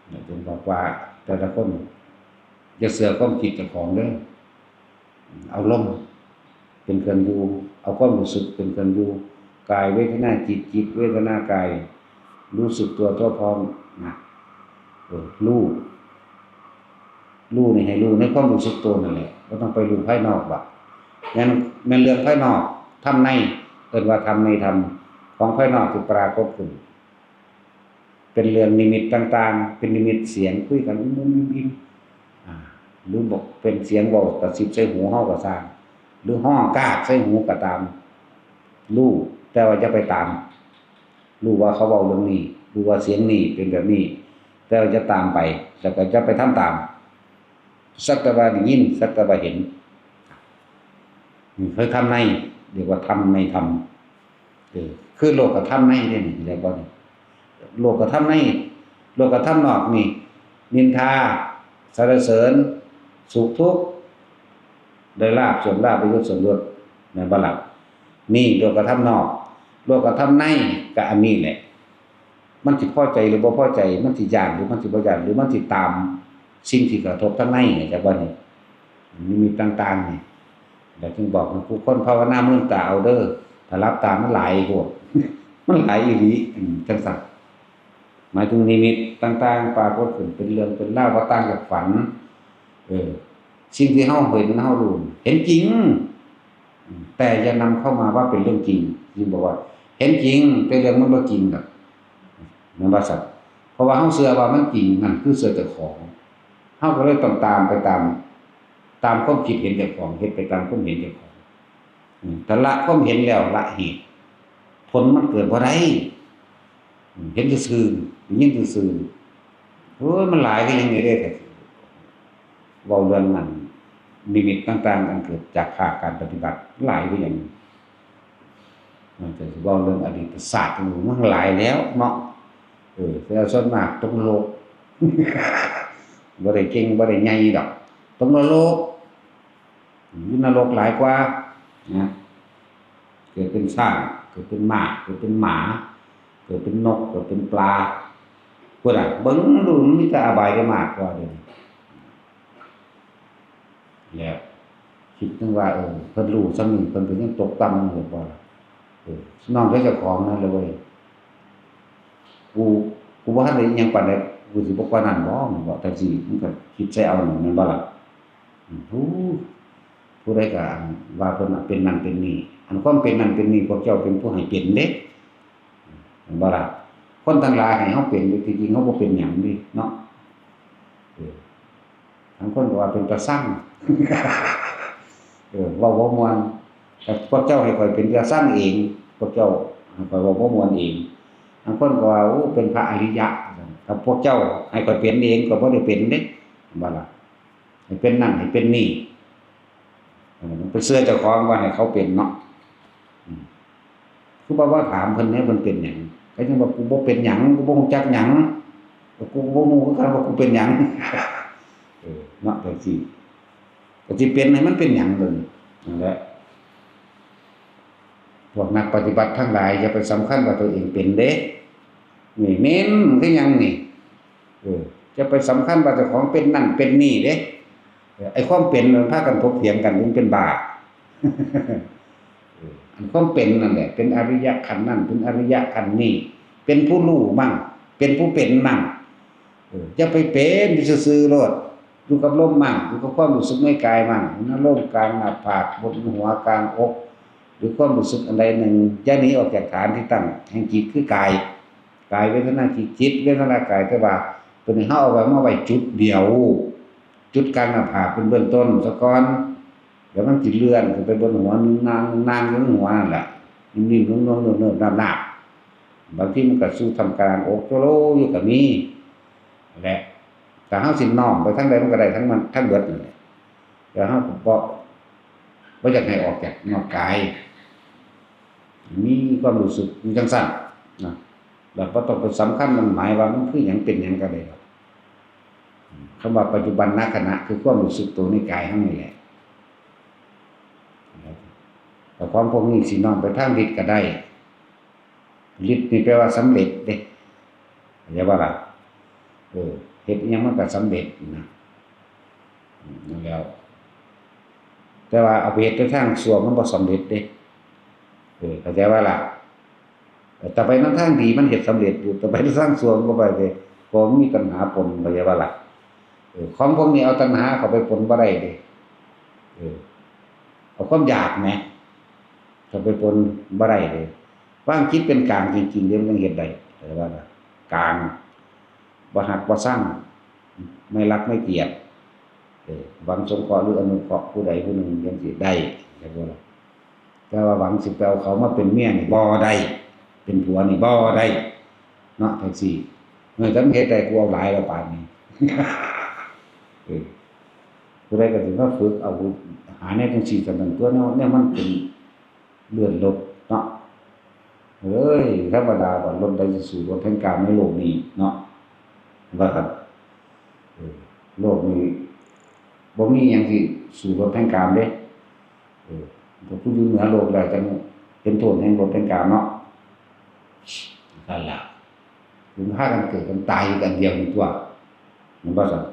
เนี่ยจึงบอกว่าแต่ละคนอย่าเชื่อความคิดเจ้าของเด้อ เอาลมเป็นเครื่องอยู่ เอาความรู้สึกเป็นเครื่องอยู่ กายเวทนาจิต จิตเวทนากาย รู้สึกตัวทั่วพร้อมนะ เออ รู้ รู้นี่ให้รู้ในความรู้สึกตัวนั่นแหละ บ่ต้องไปรู้ภายนอกว่า แม่น แม่นเรื่องภายนอก ธรรมใน เอิ้นว่าธรรมในธรรม ของภายนอกที่ปรากฏขึ้น เป็นเรื่องนิมิตต่างๆ เป็นนิมิตเสียงคุยกันอุ้มๆ อิ่มๆ อ่า หรือบอกเป็นเสียงเว้ากระซิบใส่หูเฮาก็ซ่าง หรือฮ้องกากใส่หูก็ตาม รู้ แต่ว่าอย่าไปตาม รู้ว่าเขาเว้าเรื่องนี้ รู้ว่าเสียงนี้เป็นแบบนี้ แต่ว่าอย่าตามไป แล้วก็อย่าไปทำตาม สักแต่ว่าได้ยิน สักแต่ว่าเห็น นี่คือธรรมใน เรียกว่าธรรมในธรรม เออ คือโลกธรรมในเด้นี่ เรียกว่านี่ โลกธรรมใน โลกธรรมนอกนี่ นินทา สรรเสริญ สุขทุกข์ ได้ลาภ เสื่อมลาภ ได้ยศ เสื่อมยศ แม่นบ่ล่ะ นี่โลกธรรมนอก โลกธรรมในก็อันนี้แหละ มันสิพอใจหรือบ่พอใจ มันสิย้านหรือมันสิบ่ย้าน หรือมันสิตามสิ่งที่กระทบทางในเนี่ย จักว่านี่ นิมิตต่างๆ นี่ แล้วจึงบอกให้ผู้คนภาวนาเมือนตาเอาเด้อ ถ้าหลับตามันหลายโพด มันหลายอีหลี อืม จังซั่น หมายถึงนิมิตต่างๆ ปรากฏขึ้นเป็นเรื่องเป็นราว บ่ต่างจากฝัน เออ สิ่งที่เฮาเห็น เฮารู้ เห็นจริง อืม แต่อย่านำเข้ามาว่าเป็นเรื่องจริง จึงบอกว่า เห็นจริง แต่เรื่องมันบ่จริงดอก แม่นบ่ซั้น เพราะว่าเฮาเชื่อว่ามันจริง นั่นคือเชื่อเจ้าของ เฮาก็เลยต้องตามไปตาม ตามความคิดเห็นเจ้าของ เฮ็ดไปตามความเห็นเจ้าของ อืม ถ้าละความเห็นแล้ว ละเหตุ ผลมันเกิดบ่ได้ อืม เห็นซื่อๆ ได้ยินซื่อๆ โอ้ย มันหลายคือหยังนี่เด้ เว้าเรื่องนั้น นิมิตต่างๆ อันเกิดจากภาคการปฏิบัติ หลายคือหยัง มันจะเว้าเรื่องอดีตศาสตร์ มันหลายแล้วเนาะ เออ แต่ส่วนมากตกนรก บ่ได้เก่ง บ่ได้ใหญ่ดอก ตกนรก อยู่นรกหลายกว่า นะ เกิดเป็นช้าง เกิดเป็นม้า เกิดเป็นหมา เกิดเป็นนก เกิดเป็นปลา พุ้นน่ะ เบิ่งดูมันมีแต่อบายได้มากกว่าเด้ แล้วคิดถึงว่า เออ เพิ่นรู้ส่ำนี้ เพิ่นก็ยังตกต่ำอยู่บ่ล่ะ เออ นอนแต่เจ้าของนั่นเลยเว้ย กู กูบ่ทันได้อิหยังปานใด กูสิบ่กว่านั้นบ่ มันบอกจั่งซี้ มันก็คิดใส่เอานั่นแม่นบ่ล่ะ อืม ผู้ ผู้ใดก็อันว่าเพิ่นน่ะเป็นนั่นเป็นนี่ อันความเป็นนั่นเป็นนี่ พวกเจ้าเป็นผู้ให้เป็นเด้ แม่นบ่ล่ะ คนทั้งหลายให้เฮาเป็นอยู่ ที่จริงเฮาบ่เป็นหยังเด้เนาะ เออ บางคนก็ว่าเป็นตาซัง เออ เว้าบ่ม่วน แต่พวกเจ้าให้ข้อยเป็นตาซังเอง พวกเจ้าให้ข้อยเว้าบ่ม่วนเอง บางคนก็ว่า โอ้ เป็นพระอริยะ ถ้าพวกเจ้าให้ข้อยเป็นเอง ก็บ่ได้เป็นเด้ แม่นบ่ล่ะ ให้เป็นนั่นให้เป็นนี่ เออ ไปเชื่อเจ้าของว่าให้เขาเป็นเนาะ อืม คือบ่ว่าถามเพิ่นเนี่ย เพิ่นเป็นหยัง ก็ยังว่า "กูบ่เป็นหยัง กูบ่รู้จักหยัง กูก็บ่รู้คือกันว่ากูเป็นหยัง" เออ เนาะ จังซี่ ก็สิเป็นให้มันเป็นหยังเบิ่ง นั่นแหละ พวกนักปฏิบัติทั้งหลาย อย่าไปสำคัญว่าตัวเองเป็นเด้ นี่แม่นคือหยังนี่ เออ จะไปสำคัญว่าเจ้าของเป็นนั่นเป็นนี่เด้ เออ ไอ้ความเป็นมันพากันถกเถียงกัน มันเป็นบ้า เออ อันความเป็นนั่นแหละ เป็นอริยะขั้นนั่น เป็นอริยะขั้นนี่ เป็นผู้รู้มั่ง เป็นผู้เป็นมั่ง เออ อย่าไปเป็นอยู่ซื่อๆโลด อยู่กับลมมั่ง อยู่กับความรู้สึกในกายมั่ง ในลมกลางหน้าผาก บนหัว กลางอก หรือความรู้สึกอันใดหนึ่ง อย่าหนีออกจากฐานที่ตั้งแห่งจิตคือกาย กายเวทนาจิต จิตเวทนากาย แต่ว่าตัวนี้เฮาเอาไว้มาไว้จุดเดียว จุดกลางหน้าผากเป็นเบื้องต้นซะก่อน เดี๋ยวมันสิเลื่อนขึ้นไปบนหัว นาง นางอยู่บนหัวนั่นแหละ นิ่มๆ นุ่มๆ เนิบๆ นาบๆ บางทีมันก็สู่ท่ามกลางอก โจโลอยู่ก็มี และ ถ้าเฮาสิน้อมไปทางใดมันก็ได้ทั้งมัน ทั้งเบิดนั่นแหละ แต่เฮาก็บ่ บ่อยากให้ออกจากนอกกาย มีความรู้สึกอยู่จังซั่นนะ แล้วบ่ต้องไปสำคัญมันหมายว่ามันคือหยังเป็นหยังก็ได้ดอก คำว่าปัจจุบันนขณะ คือความรู้สึกตัวในกายเฮานี่แหละ แต่ของพวกนี้สิน้อมไปทางฤทธิ์ก็ได้ ฤทธิ์นี่แปลว่าสำเร็จเด้ เข้าใจบ่ล่ะ เออ เฮ็ดอิหยังมันก็สำเร็จนะ อืม นั่นแหล้ว แต่ว่าเอาไปเฮ็ดในทางชั่วมันบ่สำเร็จเด้ เออ เข้าใจบ่ล่ะ แต่ไปในทางดีมันเฮ็ดสำเร็จอยู่ แต่ไปในทางชั่วมันบ่ไปเด้ เพราะมันมีตัณหาปน เข้าใจบ่ล่ะ เออ ของพวกนี้เอาตัณหาเข้าไปปนบ่ได้เด้ เออ เอาความอยากแหม เข้าไปปนบ่ได้เด้ วางจิตเป็นกลางจริงๆ เด้ มันจั่งเฮ็ดได้ เข้าใจบ่ล่ะ กลาง บ่ฮักบ่ชัง ไม่รักไม่เกลียด เออ หวังสงเคราะห์หรืออนุเคราะห์ผู้ใดผู้หนึ่งจั่งซี้ได้ เข้าใจบ่ล่ะ แต่ว่าหวังสิไปเอาเขามาเป็นเมียนี่บ่ได้ เป็นผัวนี่บ่ได้ เนาะ จั่งซี้ เออ ถ้ามันเฮ็ดได้ กูเอาหลายแล้วป่านนี้ เออ ผู้ใดก็สิมาฝึกเอา หาแนวจั่งซี้ จั่งนั้น ตัวแนว แนวมันเป็น เลื่อนรถเนาะ เอ้ย ธรรมดาบ่ รถใดสิสู้รถแห่งกามในโลกนี้เนาะ ว่าซั่น เออ โลกนี้บ่มีหยังสิสู้รถแห่งกามเด้ เออ พวกผู้อยู่เหนือโลกแล้วจั่งเห็นโทษแห่งรถแห่งกามเนาะ นั่นล่ะ ถึงพากันเกิดกันตายอยู่อันเดียวนี่ตั๊ว แม่นบ่ซั่น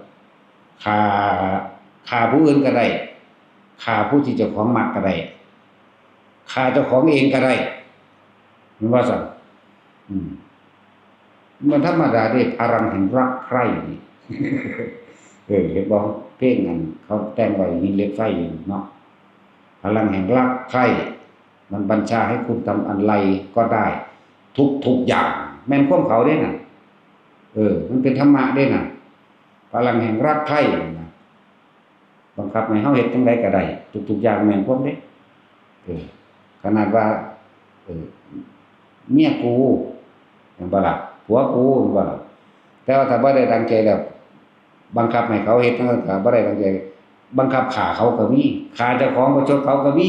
ฆ่า ฆ่าผู้อื่นก็ได้ ฆ่าผู้ที่เจ้าของมักก็ได้ ฆ่าเจ้าของเองก็ได้ แม่นบ่ซั่น อืม มันธรรมดาเด้ พลังแห่งรักใคร่นี่ เออ เห็นบ่ เพลงอันเขาแต่งไว้หินเหล็กไฟเนาะ พลังแห่งรักใคร่ มันบัญชาให้คุณทำอันใดก็ได้ ทุกๆอย่าง แม่นความเขาเด้น่ะ เออ มันเป็นธรรมะเด้น่ะ พลังแห่งรักใคร่น่ะ บังคับให้เฮาเฮ็ดจั่งใดก็ได้ ทุกๆอย่างแม่นความเด้ เออ ขนาดว่า เออ เมียกู แม่นบ่ล่ะ ผัวกู แม่นบ่ล่ะ แต่ว่าถ้าบ่ได้ดังใจแล้ว บังคับให้เขาเฮ็ดจั่งซั้นก็บ่ได้ดังใจ บังคับฆ่าเขาก็มี ฆ่าเจ้าของประชดเขาก็มี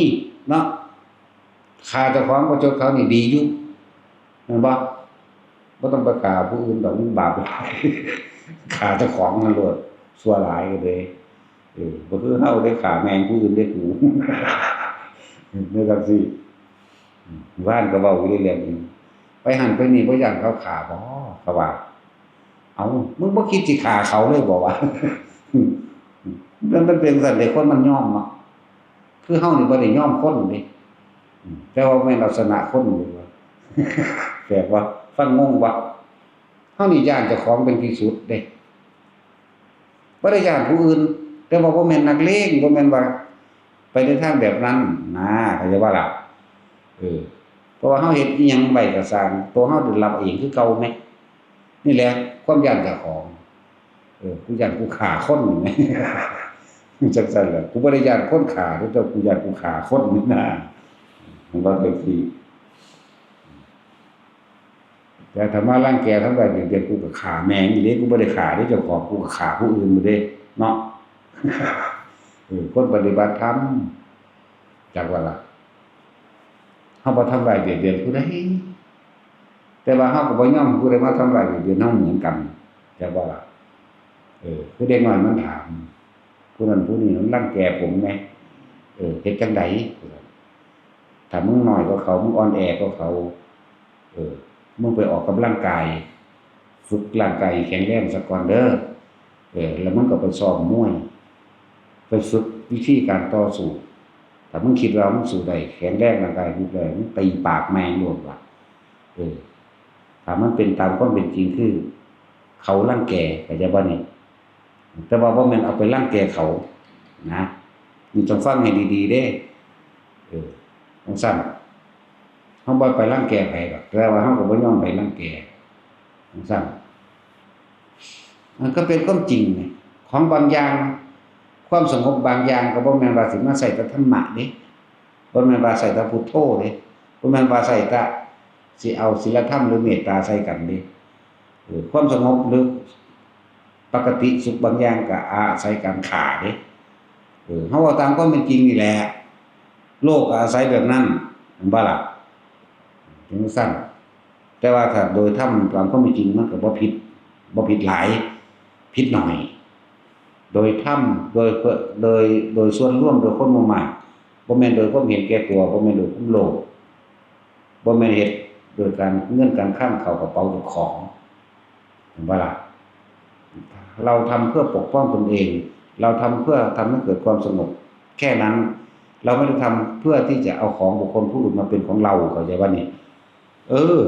เนาะ ฆ่าเจ้าของประชดเขานี่ดีอยู่ แม่นบ่ บ่ต้องไปฆ่าผู้อื่นดอก มันบาปหลาย ฆ่าเจ้าของนั่นโลด ชั่วหลายก็เลย เออ บ่คือเฮาได้ฆ่าแม่งผู้อื่นได้กู ในจั่งซี้ บ้านก็เว้าอยู่เรื่อยๆ ไปหั่นไปนี่บ่ย้านเขาฆ่าบ่ เขาว่า เอ้า มึงบ่คิดสิฆ่าเขาเลยบ่วะ มัน มันเป็นจั่งซั้นเด้ คนมันยอมเนาะ คือเฮานี่บ่ได้ยอมคนเด้ อืม แต่ว่าแม่นลักษณะคนนี่วะ แปลกวะ ฟังงงวะ เฮานี่ย้านเจ้าของเป็นที่สุดเด้ บ่ได้ย้านผู้อื่น แต่ว่าบ่แม่นนักเลง บ่แม่นว่าไปในทางแบบนั้นนะ เข้าใจบ่ล่ะ เออ เพราะว่าเฮาเฮ็ดอิหยังไว้ก็ซ่าง ตัวเฮาได้รับเองคือเก่าแหม นี่แหละความย้านเจ้าของ เออ กูย้านกูฆ่าคนนี่แหม จั่งซั้นแหละ กูบ่ได้ย้านคนฆ่าเด้อ แต่กูย้านกูฆ่าคนนี่นะ มันว่าจั่งซี้ แต่ถ้ามารังแกทำร้ายเบียดเบียน กูก็ฆ่าแม่งอีหลี กูบ่ได้ฆ่าเด้เจ้าของ กูก็ฆ่าผู้อื่นอยู่เด้เนาะ เออ คนปฏิบัติธรรม จักว่าล่ะ เฮาบ่ทำร้ายเบียดเบียนผู้ใด แต่ว่าเฮาก็บ่ยอมผู้ใดมาทำร้ายเบียดเบียนเฮาเหมือนกัน จักว่าล่ะ เออ คือเด็กน้อยมันถาม ผู้นั้นผู้นี้มันรังแกผมแหม เออ เฮ็ดจั่งใด ถ้ามึงน้อยกว่าเขา มึงอ่อนแอกว่าเขา เออ มึงไปออกกำลังกาย ฝึกร่างกายให้แข็งแรงซะก่อนเด้อ เออ แล้วมึงก็ไปซ้อมมวย ไปฝึกวิธีการต่อสู้ ถ้ามึงคิดว่ามึงสู้ได้ แข็งแรงร่างกายมึงได้ มึงตีปากแม่งโลดว่ะ เออ ถ้ามันเป็นตามความเป็นจริงคือ เขารังแก เข้าใจบ่นี่ แต่ว่าบ่แม่นเอาไปรังแกเขานะ นี่ต้องฟังให้ดีๆเด้ เออ จั่งซั้น เฮาบ่ไปรังแกไผดอก แต่ว่าเฮาก็บ่ยอมไผรังแก จั่งซั้น มันก็เป็นความจริงไง ของบางอย่าง ความสงบบางอย่างก็บ่แม่นว่าสิมาใช้แต่ธรรมะเด้ บ่แม่นว่าใช้แต่พุทโธเด้ บ่แม่นว่าใช้แต่สิเอาศีลธรรมหรือเมตตาใส่กันเด้ เออ ความสงบหรือปกติสุขบางอย่างก็อาศัยการฆ่าเด้ เออ เฮาเว้าตามความเป็นจริงนี่แหละ โลกก็อาศัยแบบนั้น แม่นบ่ล่ะ จั่งซั้น แต่ว่าถ้าโดยธรรมตามความเป็นจริงมันก็บ่ผิด บ่ผิดหลาย ผิดน้อย โดยธรรม โดย โดย โดยส่วนรวม โดยคนหมู่มาก บ่แม่นโดยความเห็นแก่ตัว บ่แม่นโดยความโลภ บ่แม่นเฮ็ดโดยการเงินการคลังเข้ากระเป๋าเจ้าของ เห็นบ่ล่ะ เราทำเพื่อปกป้องตนเอง เราทำเพื่อทำให้เกิดความสงบ แค่นั้น เราไม่ได้ทำเพื่อที่จะเอาของบุคคลผู้อื่นมาเป็นของเรา เข้าใจบ่นี่ เออ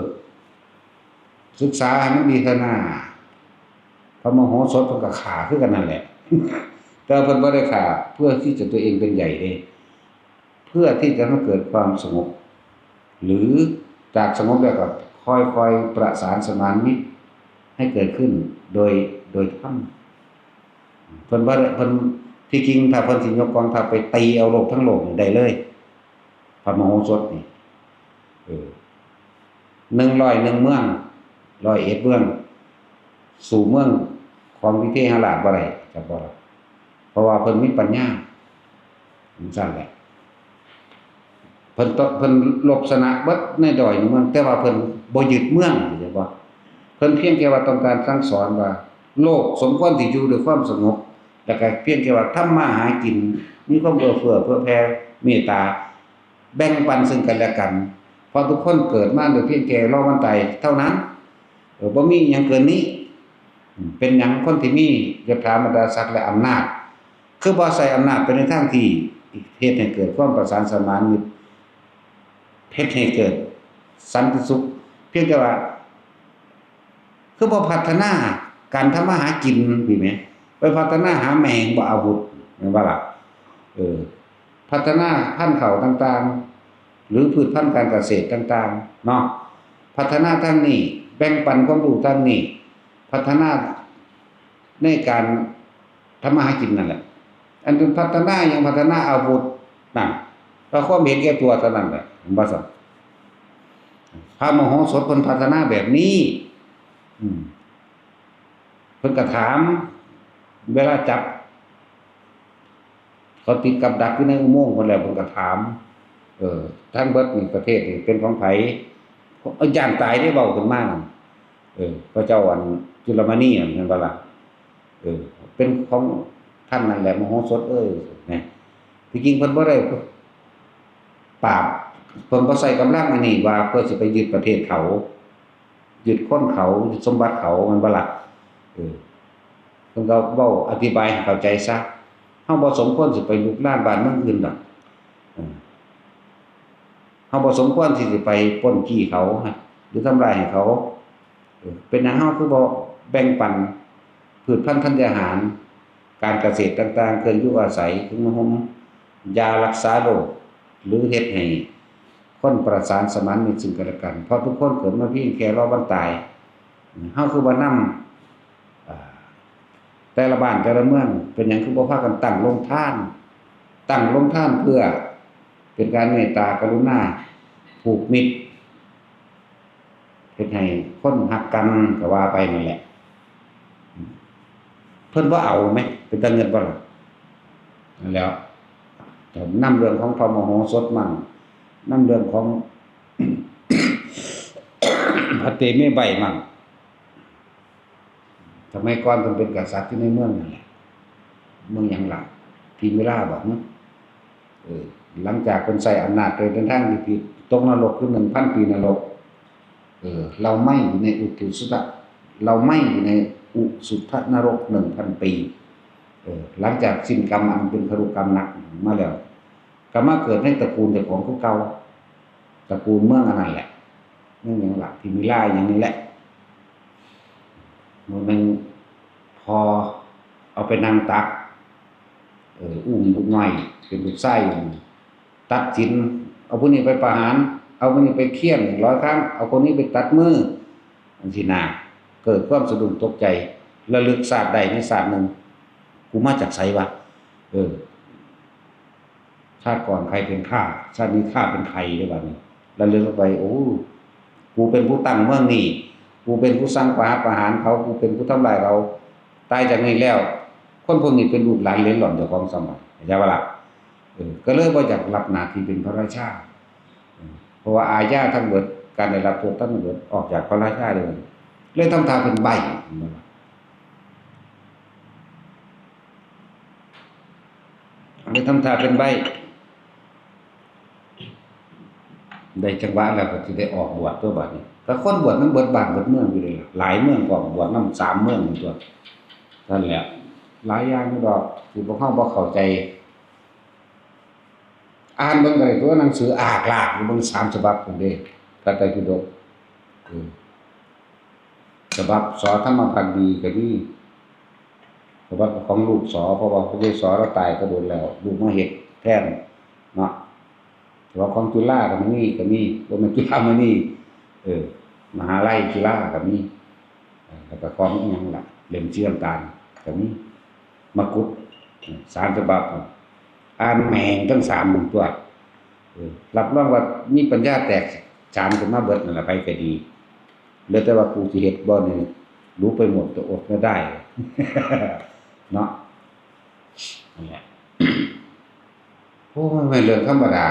ศึกษาให้มันดีเถอะนา พระมโหสถเพิ่นก็ฆ่าคือกันนั่นแหละ แต่เพิ่นบ่ได้ฆ่าเพื่อที่จะตัวเองเป็นใหญ่เด้ เพื่อที่จะให้เกิดความสงบ หรือจากสงบแล้วก็ค่อยๆประสานสมานมิตรให้เกิดขึ้นโดย โดยธรรม เพิ่นบ่ได้ เพิ่น ที่จริงถ้าเพิ่นสิยกกองทัพไปตีเอาโลกทั้งโลกนี่ได้เลย พระมโหสถนี่ เออ หนึ่งร้อยหนึ่งเมือง ร้อยเอ็ดเมือง สู้เมืองของวิเทหราชบ่ได้ จักบ่ล่ะ เพราะว่าเพิ่นมีปัญญา จั่งซั้นแหละ เพิ่นต้อง เพิ่นรบชนะเบิดในร้อยหนึ่งเมือง แต่ว่าเพิ่นบ่ยึดเมือง เข้าใจบ่ เพิ่นเพียงแค่ว่าต้องการสั่งสอนว่า โลกสมควรที่อยู่ด้วยความสงบ แล้วก็เพียงแค่ว่าทำมาหากิน มีความเอื้อเฟื้อเผื่อแผ่ เมตตา แบ่งปันซึ่งกันและกัน เพราะทุกคนเกิดมาโดยเพียงแค่รอวันตายเท่านั้น เออ บ่มีหยังเกินนี้ อืม เป็นหยังคนที่มียศถาบรรดาศักดิ์และอำนาจ คือบ่ใช้อำนาจไปในทางที่เฮ็ดให้เกิดความประสานสมานมิตร เฮ็ดให้เกิดสันติสุข เพียงแต่ว่า คือบ่พัฒนาการทำมาหากิน ดีไหม ไปพัฒนาหาแมงบ่อาวุธ แม่นบ่ล่ะ เออ พัฒนาพันธุ์ข้าวต่างๆ หรือพืชพันธุ์การเกษตรต่างๆ เนาะ พัฒนาทางนี้ แบ่งปันความรู้ทางนี้ พัฒนาในการทำมาหากินนั่นแหละ อันเป็นพัฒนาหยัง พัฒนาอาวุธนั่น ก็ความเห็นแก่ตัวเท่านั้นแหละ เห็นบ่ซั่น พระมโหสถเพิ่นพัฒนาแบบนี้ อืม เพิ่นก็ถาม เวลาจับ เขาติดกับดักอยู่ในอุโมงค์เพิ่นแล้ว เพิ่นก็ถาม เออ ทั้งเบิดนี่ประเทศนี่เป็นของไผ ย้านตายเด้ เว้าขึ้นมานั่น เออ พระเจ้าอันจุลมณีนั่น แม่นบ่ล่ะ เออ เป็นของท่านนั่นแหละ มโหสถเอ้ย นะ ที่จริงเพิ่นบ่ได้ปราบ เพิ่นบ่ใช้กำลังอันนี้ว่าเพื่อสิไปยึดประเทศเขา ยึดคนเขา ยึดสมบัติเขา แม่นบ่ล่ะ เออ เพิ่นก็เว้าอธิบายให้เข้าใจซะ เฮาบ่สมควรสิไปลุกรานบ้านเมืองอื่นดอก เออ เฮาบ่สมควรที่สิไปปล้นจี้เขา หรือทำลายให้เขา เออ เป็นหยังเฮาคือบ่แบ่งปันพืชพันธุ์ธัญญาหาร การเกษตรต่างๆ เครื่องอยู่อาศัย เครื่องนุ่งห่ม ยารักษาโรค หรือเฮ็ดให้คนประสานสมานมิตรซึ่งกันและกัน เพราะทุกคนเกิดมาเพียงแค่รอวันตาย เฮาคือบ่นำ อ่า แต่ละบ้านแต่ละเมือง เป็นหยังคือบ่พากันตั้งโรงทาน ตั้งโรงทานเพื่อเป็นการเมตตากรุณา ผูกมิตร เฮ็ดให้คนฮักกันก็ว่าไปนั่นแหละ เพิ่นบ่เอาแหม เป็นตาเงินบ่ล่ะ นั่นแหล้ว นำเรื่องของพระมโหสถมั่ง นำเรื่องของ พระเตมีใบมั่ง สมัยก่อนเพิ่นเป็นกษัตริย์อยู่ในเมืองนั่นแหละ เมืองหยังล่ะ พิมพิลาบ่ หึ เออ หลังจากเพิ่นใช้อำนาจโดยในทางที่ผิด ตกนรกคือหนึ่งพันปีนรก เออ เราไหม้อยู่ในอุตุสุทะ เราไหม้อยู่ในอุสุทนรกหนึ่งพันปี เออ หลังจากสิ้นกรรมอันเป็นคารุกรรมหนักมาแล้ว ก็มาเกิดในตระกูลเจ้าของคือเก่า ตระกูลเมืองอันนั้นแหละ เมืองหยังล่ะ พิมพิลาหยังนี่แหละ มื้อหนึ่ง พอเอาไปนั่งตัก เออ อุ้มลูกน้อย เป็นลูกชายอยู่ ตัดสิน เอาผู้นี้ไปประหาร เอาผู้นี้ไปเฆี่ยนร้อยครั้ง เอาคนนี้ไปตัดมือ จั่งซี้นะ เกิดความสะดุ้งตกใจ ระลึกชาติได้ในชาติหนึ่ง กูมาจากไสวะ เออ ชาติก่อนใครเป็นข้า ชาตินี้ข้าเป็นใคร เด้บัดนี้ ระลึกไป โอ้ กูเป็นผู้ตั้งเมืองนี้ กูเป็นผู้สั่งประหัตประหารเขา กูเป็นผู้ทำลายเขา ตายจากนี้แล้ว คนพวกนี้เป็นลูกหลานเหลนหล่อนเจ้าของสมัย เข้าใจบ่ล่ะ เออ ก็เลยบ่อยากรับหน้าที่เป็นพระราชา เออ เพราะว่าอาญาทั้งเบิด การได้รับโทษทั้งเบิด ออกจากพระราชาเลย เลยทำท่าเป็นใบ้ เลยทำท่าเป็นใบ้ ได้จังหวะแล้วก็สิได้ออกบวชตั๊วบัดนี้ ก็คนบวชนำเบิดบ้านเบิดเมืองอยู่เลยล่ะ หลายเมืองพร้อม บวชนำสามเมืองตั๊ว นั่นแหละ หลายอย่างอยู่ดอก ที่พวกเฮาบ่เข้าใจ อ่านเบิ่งก็ได้ตั๊ว หนังสืออากลากอยู่เบิ่งสามฉบับพู้นเด้ พระไตรปิฎก เออ ฉบับ ส.ธรรมภักดีก็มี ฉบับของลูก ส.เพราะว่าพระเจ้า ส.ลาวตายก็โดนแล้ว ลูกมาเฮ็ดแทนเนาะ ฉบับของจุฬาก็มี ก็มี บ่แม่นจุฬามณี เออ มหาลัยจุฬาก็มี เออ แล้วก็ของอิหยังล่ะ เล่มสีน้ำตาลก็มี มกุฏ เออ สามฉบับ อ่านแม่งทั้งสามหมู่ตั๊ว เออ รับรองว่ามีปัญญาแตกฉานขึ้นมาเบิดนั่นล่ะ ไผก็ดี เหลือแต่ว่ากูสิเฮ็ดบ่นี่ รู้ไปหมดแต่อดไม่ได้ เนาะ นั่นแหละ โอ้ย มันเป็นเรื่องธรรมดา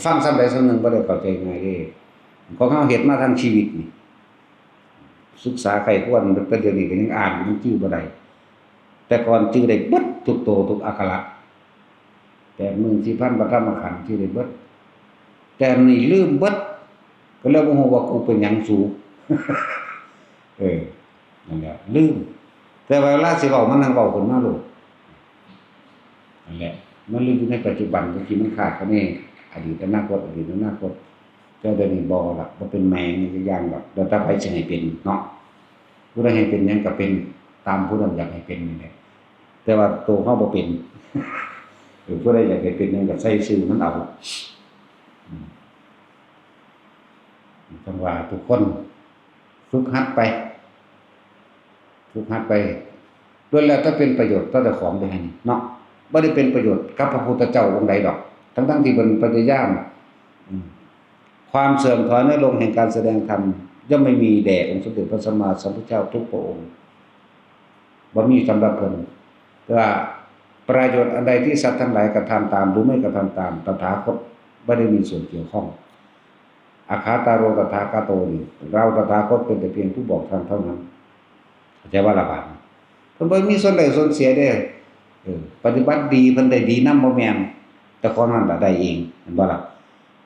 ฟังส่ำใดส่ำหนึ่งบ่ได้เข้าใจง่ายเด้ ของเฮาเฮ็ดมาทั้งชีวิตนี่ ศึกษาใคร่ครวญ แต่เดี๋ยวนี้ก็ยังอ่านยังจื่อบ่ได้ แต่ก่อนจื่อได้เบิดทุกโตทุกอักขระ แปดหมื่นสี่พันพระธรรมขันธ์จื่อได้เบิด แต่นี่ลืมเบิด ก็เลยบ่ฮู้ว่ากูเป็นหยังสู เออ นั่นแหละ ลืม แต่ว่าเวลาสิเว้ามันนั่งเว้าขึ้นมาโลด นั่นแหละ มันเลยอยู่ในปัจจุบัน บางทีมันคาดคะเน อดีตอนาคต อดีตอนาคต แต่เดี๋ยวนี้บ่ละ บ่เป็นแมงอีกอย่างดอก แล้วแต่ไผสิให้เป็นเนาะ ผู้ใดให้เป็นหยังก็เป็นตามผู้นั้นอยากให้เป็นนี่แหละ แต่ว่าตัวเฮาบ่เป็น เออ ผู้ใดอยากให้เป็นหยังก็ใส่ชื่อมันเอา อืม จั่งว่าทุกคนฝึกหัดไป ฝึกหัดไป ล้วนแล้วแต่เป็นประโยชน์ต่อเจ้าของเด้หั่นนี่เนาะ บ่ได้เป็นประโยชน์กับพระพุทธเจ้าองค์ใดดอก ทั้งๆที่เพิ่นพยายาม อืม ความเสื่อมถอยน้อยลงแห่งการแสดงธรรม ย่อมไม่มีแด่องค์สมเด็จพระสัมมาสัมพุทธเจ้าทุกพระองค์ บ่มีสำหรับเพิ่น แต่ว่าประโยชน์อันใดที่สัตว์ทั้งหลายกระทำตามหรือไม่กระทำตาม ตถาคตบ่ได้มีส่วนเกี่ยวข้อง อัฏฐาตาโรตถาคโตนี่ เราตถาคตเป็นแต่เพียงผู้บอกทางเท่านั้น เข้าใจบ่ล่ะบาดนี้ เพิ่นบ่มีส่วนได้ส่วนเสียเด้ เออ ปฏิบัติดีเพิ่นได้ดีนำบ่แม่น แต่ของนั้นล่ะได้เอง เห็นบ่ล่ะ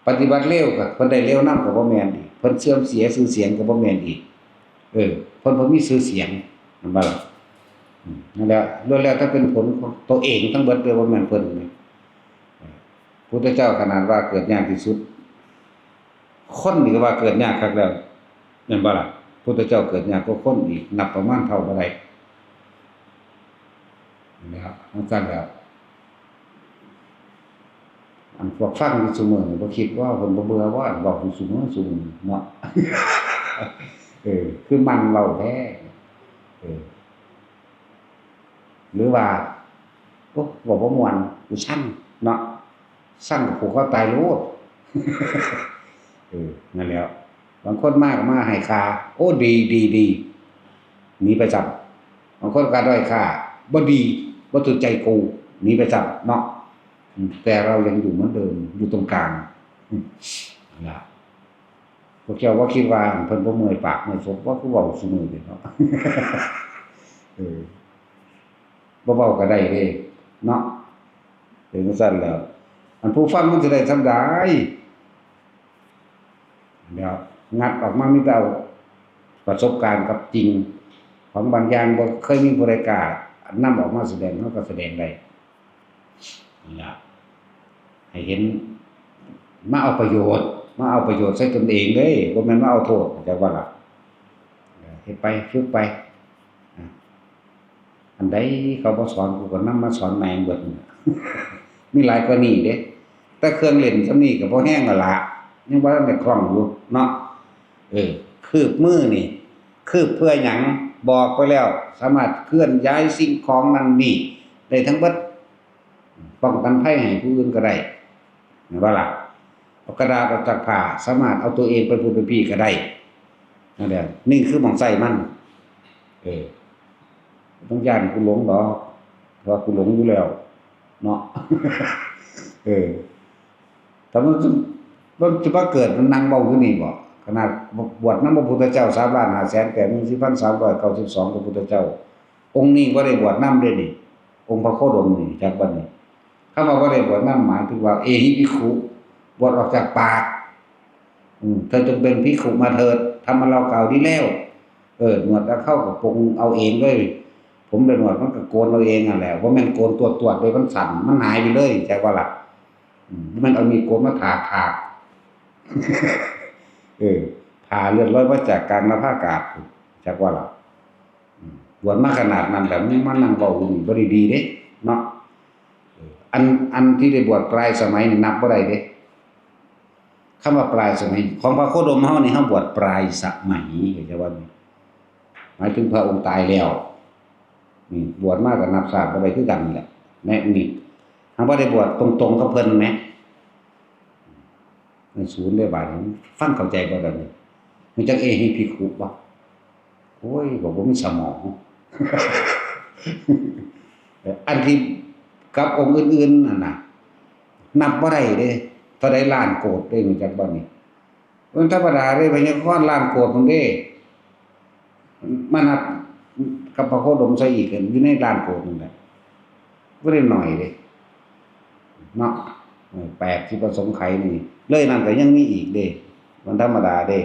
ปฏิบัติเลวก็เพิ่นได้เลวนำก็บ่แม่นอีก เพิ่นเสื่อมเสียชื่อเสียงก็บ่แม่นอีก เออ เพิ่นบ่มีชื่อเสียง เห็นบ่ล่ะ อืม นั่นแหละ ล้วนแล้วแต่เป็นผลของตัวเองทั้งเบิดเลย บ่แม่นเพิ่น พุทธเจ้าขนาดว่าเกิดยากที่สุด คนนี่ก็ว่าเกิดยากคักแล้ว แม่นบ่ล่ะ พุทธเจ้าเกิดยากกว่าคนอีก นับประมาณเท่าบ่ได้ นะครับ จั่งซั้นแล้ว อันพวกฟังอยู่ซุมื้อนี่บ่คิดว่าเพิ่นบ่เบื่อบ่ อันเว้าอยู่ซุมื้อซุมื้อเนาะ เออ คือมันเว้าแท้ เออ หรือว่า โอ้ เว้าบ่ม่วน กูซังเนาะ ซังก็ผูกคอตายโลด เออ นั่นแหล้ว บางคนมาก็มาให้ค่า โอ้ ดี ดี ดี หนีไปซ้ำ บางคนก็ด้อยค่า บ่ดี บ่ถูกใจกู หนีไปซ้ำเนาะ อืม แต่เรายังอยู่เหมือนเดิม อยู่ตรงกลาง อืม นะ พวกเจ้าว่าคิดว่าเพิ่นบ่เมื่อยปากเมื่อยศบ ว่าคือเว้าซุมื้อนี้เนาะ เออ บ่เว้าก็ได้เด้ เนาะ เป็นจั่งซั้นแล้ว อันผู้ฟังมันสิได้ส่ำใด เดี๋ยวงัดออกมามีแต่เอาประสบการณ์กับจริง ของบางอย่างบ่เคยมีผู้ใดกล้านำออกมาแสดง เราก็แสดงได้ นี่ล่ะ ให้เห็น มาเอาประโยชน์ มาเอาประโยชน์ใส่ตนเองเด้ บ่แม่นมาเอาโทษ เข้าใจบ่ล่ะ เออ เฮ็ดไป ฝึกไป อ่ะ อันใดเขาบ่สอน กูก็นำมาสอนแม่งเบิดนั่นล่ะ มีหลายกว่านี้เด้ แต่เครื่องเล่นส่ำนี้ก็พอแฮงแล้วล่ะ ยังบ่ทันได้คล่องอยู่เนาะ เออ คืบมือนี่ คืบเพื่อหยัง บอกไปแล้ว สามารถเคลื่อนย้ายสิ่งของนั่นนี่ได้ทั้งเบิด ป้องกันภัยให้ผู้อื่นก็ได้ แม่นบ่ล่ะ เอากระดาษออกจากผ้า สามารถเอาตัวเองไปพู้นไปพี้ก็ได้ นั่นแหละ นี่คือหม่องใช้มัน เออ บ่ต้องย้านกูหลงดอก เพราะว่ากูหลงอยู่แล้ว เนาะ เออ ถ้ามัน มันสิมาเกิดมันนั่งเว้าอยู่นี่บ่ ขนาดบวชนำพระพุทธเจ้า สามล้านห้าแสนแปดหมื่นสี่พันสามร้อยเก้าสิบสอง พระพุทธเจ้า องค์นี้บ่ได้บวชนำเด้นี่ องค์พระโคดมนี่ จักบัดนี้ คำว่าบ่ได้บวชนำ หมายถึงว่า เอหิภิกขุ บวชออกจากปาก อืม เธอจงเป็นภิกขุมาเถิด ธรรมะเรากล่าวดีแล้ว เออ หนวดแล้วเขาก็ปลงเอาเองเลย ผมและหนวดมันก็โกนเอาเองนั่นแหละ บ่แม่นโกนตวดๆ เลย มันสั้น มันหายไปเลย จักบ่ล่ะ อืม มันเอามีดโกนมาถากๆ เออ ผ่าเลือดลอยมาจากกลางหน้าผาก จักบ่ล่ะ อืม บวชมาขนาดนั้น แต่มึงมานั่งเว้าอยู่นี่บ่ได้ดีเด้ เนาะ เออ อัน อันที่ได้บวชปลายสมัยนี่นับบ่ได้เด้ คำว่าปลายสมัย ของพระโคดมเฮานี่ เฮาบวชปลายสมัย เข้าใจบ่นี่ หมายถึงพระองค์ตายแล้ว นี่ บวชมาก็นับชาติบ่ได้คือกันนี่แหละ แน่นี่ หากบ่ได้บวชตรงๆ กับเพิ่นแหม มันศูนย์ได้บาดนี้ ฟังเข้าใจบ่เดี๋ยวนี้ รู้จักเอหิภิกขุบ่ โอ้ย ก็บ่มีสมอง อันที่กับองค์อื่นๆ นั่นน่ะ นับบ่ได้เด้ เท่าใดล้านโกดเด้ รู้จักบ่นี่ มันธรรมดาเด้ พญาคอนล้านโกดพุ้นเด้ มานับกับพระโคดมซะอีก อยู่ในล้านโกดนั่นแหละ บ่ได้น้อยเด้ เนาะ เออ แปดสิบอสงไขยนี่ เลยนั่นก็ยังมีอีกเด้ มันธรรมดาเด้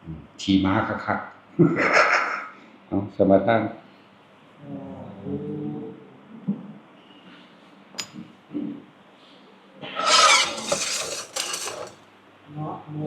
อืม ขี่ม้าคักๆ เอา สมาทาน นะโม